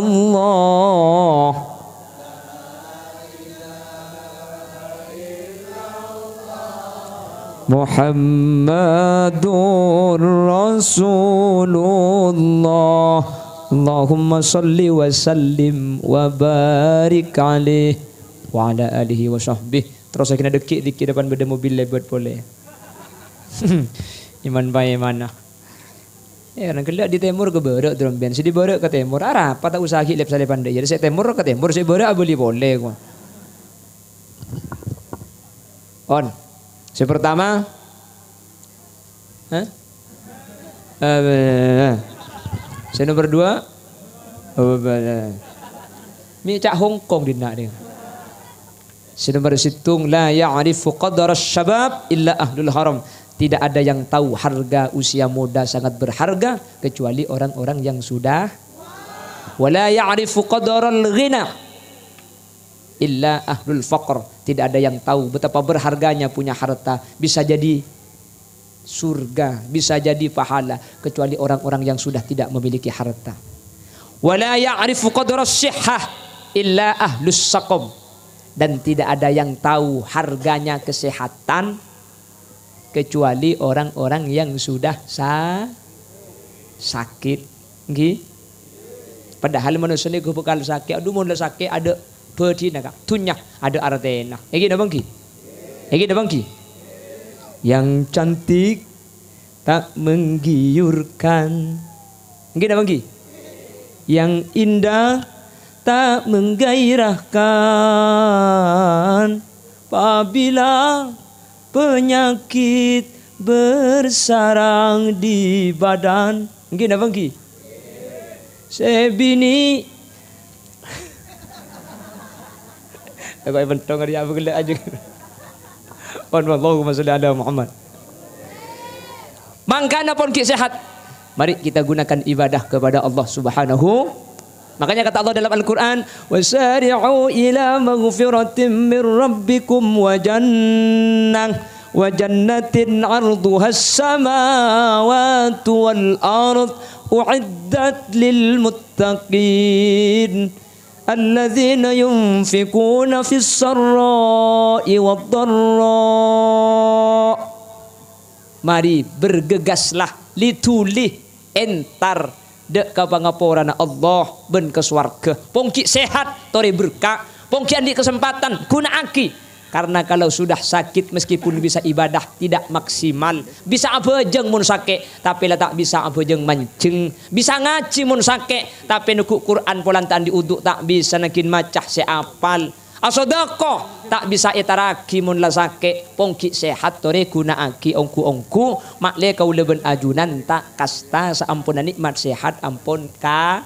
Muhammadur Rasulullah. Allahumma shalli wa sallim wa barik alaih wa ala alihi wa sahbihi. Terros akhirnya dâgghi'-dâgghi' depan bâdâ mobil lèbât polè. Iman paèmana. È, orèng ghellâ' dâri tèmor ka bârâ' dâ' rombèyan, sè dâri bârâ' ka tèmor, arapa ta' usaha ghi' lèp-salèp pandâ'. Iyâ, sè tèmor ka tèmor, sè bârâ' abâli polè, kowa. On. Sè pertama, hah? Eh, sè nomor dua, oh, bâ-, mè' ca' Hongkong dinna' nè. Sè nomor sèttong, "La ya'rifu qadra syabab illa ahlul haram." Tidak ada yang tahu harga usia muda sangat berharga kecuali orang-orang yang sudah. "Wa la ya'rifu qadral ghina illa ahlul faqr." Tidak ada yang tahu betapa berharganya punya harta. Bisa jadi surga, bisa jadi pahala, kecuali orang-orang yang sudah tidak memiliki harta. "Wa la ya'rifu qadras sihhah illa ahlus saqam." Dan tidak ada yang tahu harganya kesehatan kecuali orang-orang yang sudah sa-, sakit. Ngghi? Padahal manossa nèko bhâkal sakè'. Adhu, mon la sakè' adâ' bâdhina, Ka'. Dhunnya adâ' artèna. Ènggi napa ènggi? Ènggi napa ènggi? Yang cantik tak menggiurkan. Ènggi napa ènggi? Yang indah tak menggairahkan. Apabila penyakit bersarang di badan. Ènggi napa ènggi? Sè binè. Kok èpènthong arèya apa ghellâ' ajeng. Pon, Allahumma sholli ala Muhammad. Mangkana pon ghi' sehat. Mari kita gunakan ibadah kepada Allah Subhanahu. Makanya kata Allah dalam Al-Quran, "Wasari'u ila maghfiratin min rabbikum wa jannah, wa jannatin arduhas samawati wal ard, u'iddat lil muttaqin, alladzina yunfiquna fis sarra'i wad dharra." Mari bergegaslah, li-dhuli, entar dâ' ka pangaporana Allah bân ka sowarghâ. Pon ghi' sehat, torè berka'. Pon ghi' andi' kasempadhân, ghuna'aghi. Karena kalau sudah sakit, meskipun bisa ibadah, tidak maksimal. Bisa abhâjâng mon sakè', tapè la ta' bisa abhâjâng manjheng. Bisa ngajhi mon sakè', tapè neggu' Qur'an polana ta' andi' udhu, ta' bisa nangghing maca sè apal. Asodako, ta' bisa ètarraghi mon la sakè', pon ghi' sehat torè ghuna'aghi ongghu-ongghu, ma'lè kaulâ bân ajunan ta' kasta saamponna nè'mat sehat ampon ka-,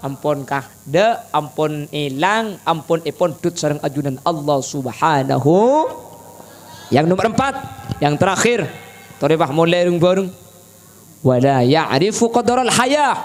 ampon kaadâ', ampon èlang, ampon èpondhut sareng ajunan Allah Subhanahu. Yang nomor empat, yang terakhir, torè pas molè rung-barung. "Wa la ya'rifu qadaral hayah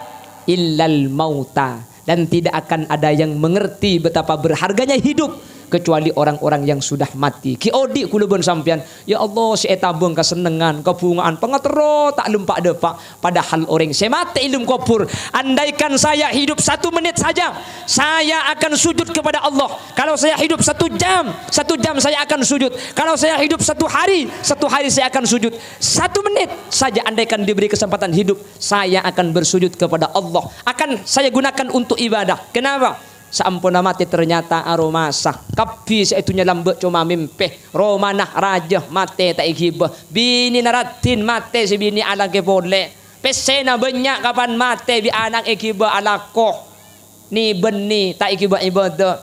illal mauta." Dan tidak akan ada yang mengerti betapa berharganya hidup kecuali orang-orang yang sudah mati. Ghi' odi' kaulâ bân sampèyan, ya Allah, sè ètabâng kasennengngan, kabhunga'an, pangaterro ta' lempa' dâpa'. Padahal orèng sè matè è dâlem kobhur, andaikan saya hidup satu menit saja, saya akan sujud kepada Allah. Kalau saya hidup satu jam, satu jam saya akan sujud. Kalau saya hidup satu hari, satu hari saya akan sujud. Satu menit saja andaikan diberi kesempatan hidup, saya akan bersujud kepada Allah. Akan saya gunakan untuk ibadah. Kenapa? Saamponna matè ternyata aromasa. Kabbhi sè è dhunnya lambâ' coma mèmpè. Romana rajâ matè ta' èghibâ. Binèna raddhin matè sè binè alako polè. Pèssèna bânnya' kapan matè bi' ana' èghibâ alako. Nè-bânnè ta' èghibâ ibadah.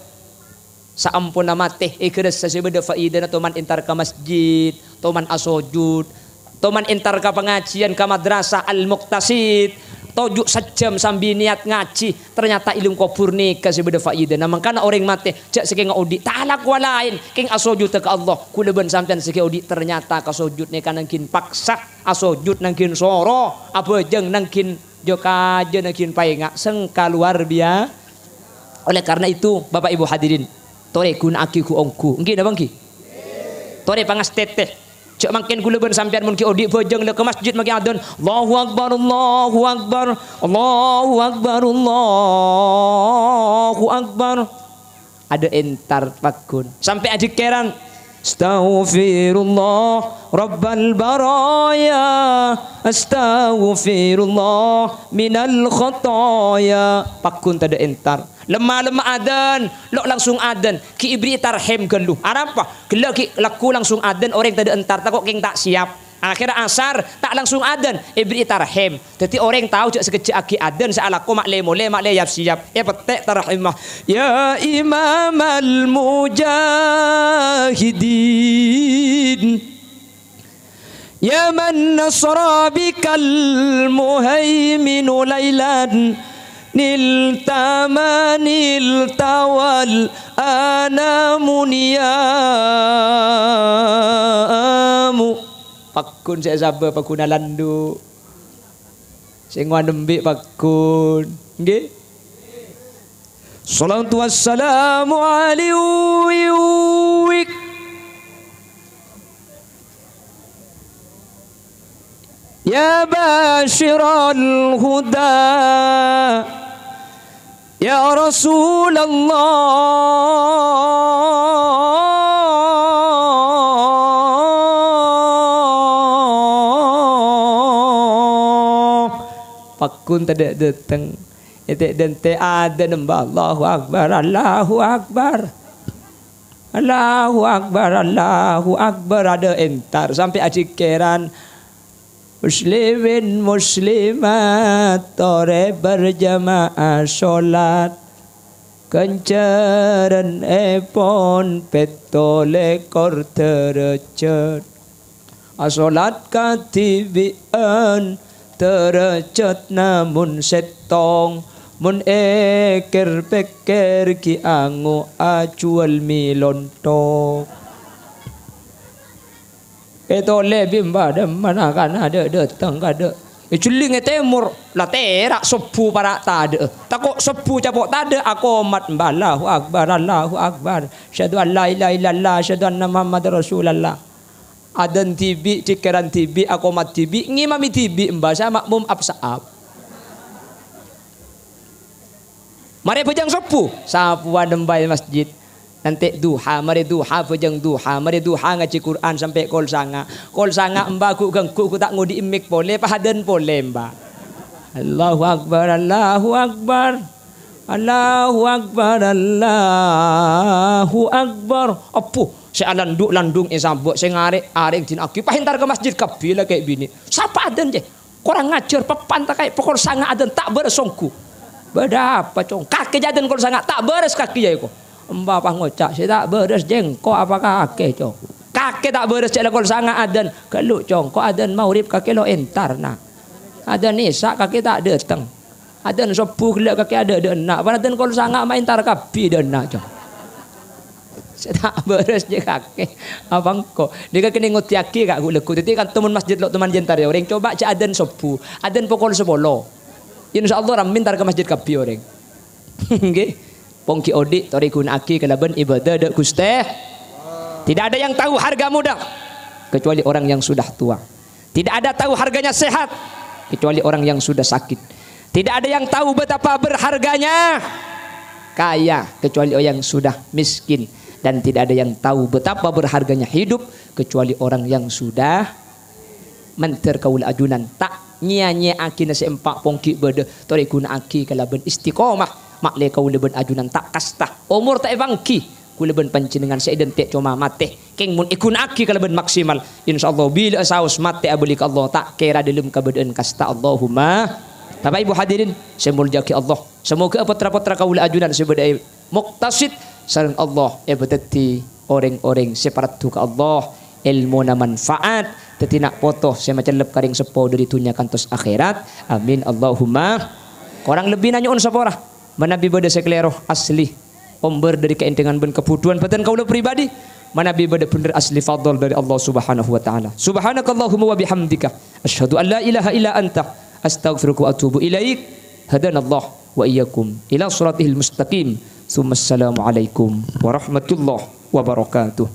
Saamponna matè, èghârâssa sè bâdâ faèdana toman entar ka masjid, toman asojud, toman entar ka pangajiân ka Madrasah Al-Muqtasid, toju' sajjhâm sambi niyat ngajhi, ternyata è alam kobhur nèka sè bâdâ faèdana. Mangkana orèng matè, jhâ' sakènga odi', ta' alako laèn, kèng asojudhâ ka Allah. Kaulâ bân sampèyan sakènga odi', ternyata kasojud nèka nangghin paksa, asojud nangghin soro, abhâjâng nangghin jhâ-kajhâ nangghin paènga', sengka luar bia-, Oleh karena itu, Bapak Ibu hadirin, torè ghuna'aghi ghu-ongghu. Ènggi napa ènggi? Torè pangastètè. Jhâ' mangkèn kaulâ bân sampèyan mon ghi' odi' bhâjâng la ka masjid makè adân, "Allahu Akbar, Allahu Akbar, Allahu Akbar, Allahu Akbar." Adâ' entar pagghun. Sampè' ajikkèran, "Astaghfirullah Rabbal baraya, astaghfirullah minal khataya." Pagghun tadâ' entar. Lemma-lemma adân, lo' langsung adân, ghi' èbèrri'i tarhim ghâllu. Arapa? Ghellâ' ghi' lagghu langsung adân, orèng tadâ' entar, tako' kèng ta' siap. Akhèrra asar, ta' langsung adân, èbèrri'i tarhim. Dâddhi orèng tao jhâ' sakejjhâ'aghi adân, sè alako ma'lè molè, ma'lè yap-siyap. Èpettè' tarhimma, "Ya Imamal Mujahidin." Ya man nasara bikal muhaiminu lailan, nilta ma nilta wal anamu niyamu. Pagghun sè sabâ pagghunna landu'. Sè ngowa nembi' pagghun. Ngghi? Shalawatu wassalamu alaihi. Ya basyiral huda. Ya Rasulullah. Pagghun tadâ' dâteng. Ètè' dântè' adân emba, "Allahu Akbar, Allahu Akbar. Allahu Akbar, Allahu Akbar." Adâ' entar sampè' ajikkèran. Muslimin muslimat, torè berjamaah sholat. Ghânjhârânèpon pètto lèkor dârâjhât. Asholat kadhibi'ân dârâjhâtna mon sèttong, mon èkèr-pèkkèr ghi' ango' ajhuwâl mi lonthok. Ètolè bimba dâmma na-kana dâ'-dâteng kadâ'. Èjhelling è tèmor, la tèra' sobbhu para' tadâ'â. Tako' sobbhu capo' tadâ', akomat emba, "Allahu Akbar, Allahu Akbar. Asyhadu an la ilaha illallah, asyhadu anna Muhammadar Rasulullah." Adân dhibi', dhikkèran dhibi', akomat dhibi', ngimami dhibi', emba sè ma'mum ap-sa'ap. Marè bhâjâng sobbhu, sapowan emba è masjid. Nantè' duha, marè duha, bhâjâng duha, marè duha ngajhi Qur'an sampè' kol sanga'. Kol sanga' emba ghu'-ghangghu' ghu' ta' ngodhi'i mik polè, pas adân polè emba. Allahu Akbar, Allahu Akbar. Allahu Akbar, Allahu Akbar. Abbhu, sè alandu'-landung èsambhâ', sè ngarè' arèng dina'aghi, pas entar ka masjid kabbhi lakè' binè'. Sapa adân, jè? Korang ajhâr, pèpèn ta' kaè pokol sanga' adân ta' bârâs ongghu. Bâdâ apa, Cong? Kakè jâ adân kol sanga' ta' bârâs kakè jâ èko. Emba pas ngoca', "Sè ta' bârâs jâ engko' apa kakè, Cong? Kakè ta' bârâs jâ la kol sanga' adân." Ghâllu, Cong, ko' adân maghrib kakè lo' entar, na'. Adân isya' kakè ta' dâteng. Adân sobbhu ghellâ' kakè adâ' dâ' enna'. Pas adân kol sanga' ma' entar kabbhi dâ' enna', Cong. Sè ta' bârâs jâ kakè. Apa engko'? Nèka kènè' ngodiyaghi, Ka', ghu-, lagghu. Dhâddhi, kan, toman masjid lo' toman jâ entar, yâ, orèng. Coba jâ adân sobbhu. Adân pokol sapolo. Insyaallah rammè entar ka masjid kabbhi orèng. Ngghi. Pong ghi' odi', torè ghuna'aghi kalabân ibâdâ dâ' Ghustè. Tidak ada yang tahu harga muda kecuali orang yang sudah tua. Tidak ada tahu harganya sehat kecuali orang yang sudah sakit. Tidak ada yang tahu betapa berharganya kaya kecuali orang yang sudah miskin. Dan tidak ada yang tahu betapa berharganya hidup kecuali orang yang sudah mandhâr. Kaulâ ajunan ta' nyèya-nyèya'aghina sè empa' pong ghi' bâdâ, torè ghuna'aghi kalabân istiqomah. Ma'lè kaulâ bân ajunan ta' kasta, omor ta' èpangghi. Kaulâ bân panjhennengan sè èdhânte' coma matè. Kèng mon èghuna'aghi kalabân maksimal, insyaallah bilâ'â saos matè abâli ka Allah, ta' kèra dâlem kabâdâ'ân kasta. Allahumma. Bapak Ibu hadirin sè èmoljâ'aghi Allah, samoghâ pottra-pottra kaulâ ajunan sè bâdâ è Muqtasid sareng Allah èpadhâddhi orèng-orèng sè paraddhu ka Allah, èlmona manfaat, dhâddhi na' poto sè macellep ka rèng seppo dhâri dhunnya kantos akhèrat. Amin, Allahumma. Korang lebbina nyo'on sapora. Manabi bâdâ sè kalèro, asli ombâr dhâri kaèndhângan bân kabhudhuwân bâdân kaulâ pribadi. Manabi bâdâ bhendher, asli fadl dhâri Allah Subhanahu wa Ta'ala. Subhanakallahumma wa bihamdika, asyhadu an la ilaha illa anta, astaghfiruka wa atubu ilaik. Hadanallah wa iyyakum ila siratihil mustaqim. Tsumma assalamu alaikum warahmatullahi wabarakatuh.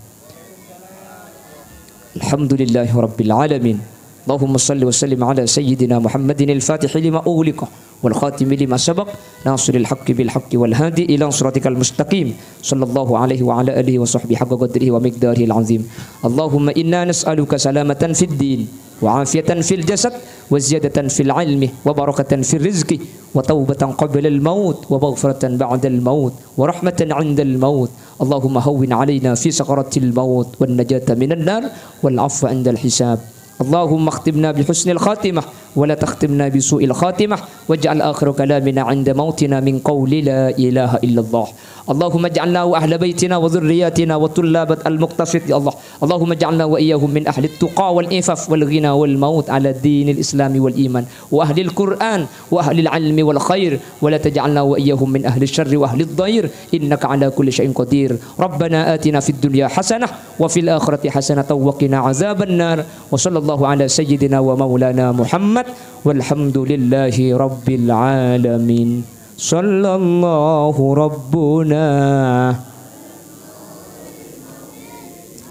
Alhamdulillahi rabbil alamin. Allahumma shalli wa sallim ala sayyidina Muhammadin al-fatihi lima ughliqa wal khatimi lima sabaq, nasiril haqqi bil haqqi wal hadi ila siratikal mustaqim. Sallallahu alaihi wa ala alihi wa sahbihi haqqa qadrihi wa miqdarihil azim. Allahumma inna nas'aluka salamatan fid din, wa afiyatan fil jasad, wa ziyadatan fil ilmi, wa barakatan fil rizqi, wa taubatan qablal maut, wa maghfiratan ba'dal maut, wa rahmatan 'indal maut. Allahumma hawwin 'alaina fi sakaratil maut, wan najata minan nar, wal 'afwa 'indal hisab. Allahumma akhtimna bi husnil khatimah, wa la takhtimna bi su'il khatimah, waj'al akhira kalamina 'inda mautina min qauli la ilaha illallah. Allahumma ij'alna wa ahla baitina wa dzurriyyatina wa tullabat al-muqtasid, ya Allah. Allahumma ij'alna wa iyyahum min ahli tuqa wal ifaf wal ghina wal maut ala dinil islami wal iman, wa ahlil Qur'an, wa ahlil ilmi wal khair, wa la taj'alna wa iyyahum min ahli syarri wa ahli dhair, innaka ala kulli syai'in qadir. Rabbana atina fid dunya hasanah, wa fil akhirati hasanatan wa qina azaban nar. Wa sallallahu ala sayyidina wa maulana Muhammad, walhamdulillahi rabbil alamin. Sallallahu rabbuna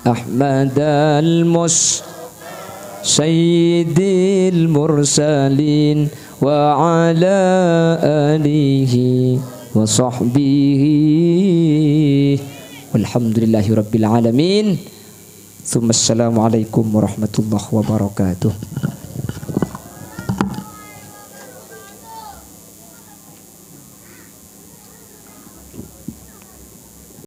Ahmadal mus-, sayyidil mursalin wa ala alihi wa sahbihi. Walhamdulillahi rabbil alamin. Tsumma assalamu alaikum warahmatullahi wabarakatuh.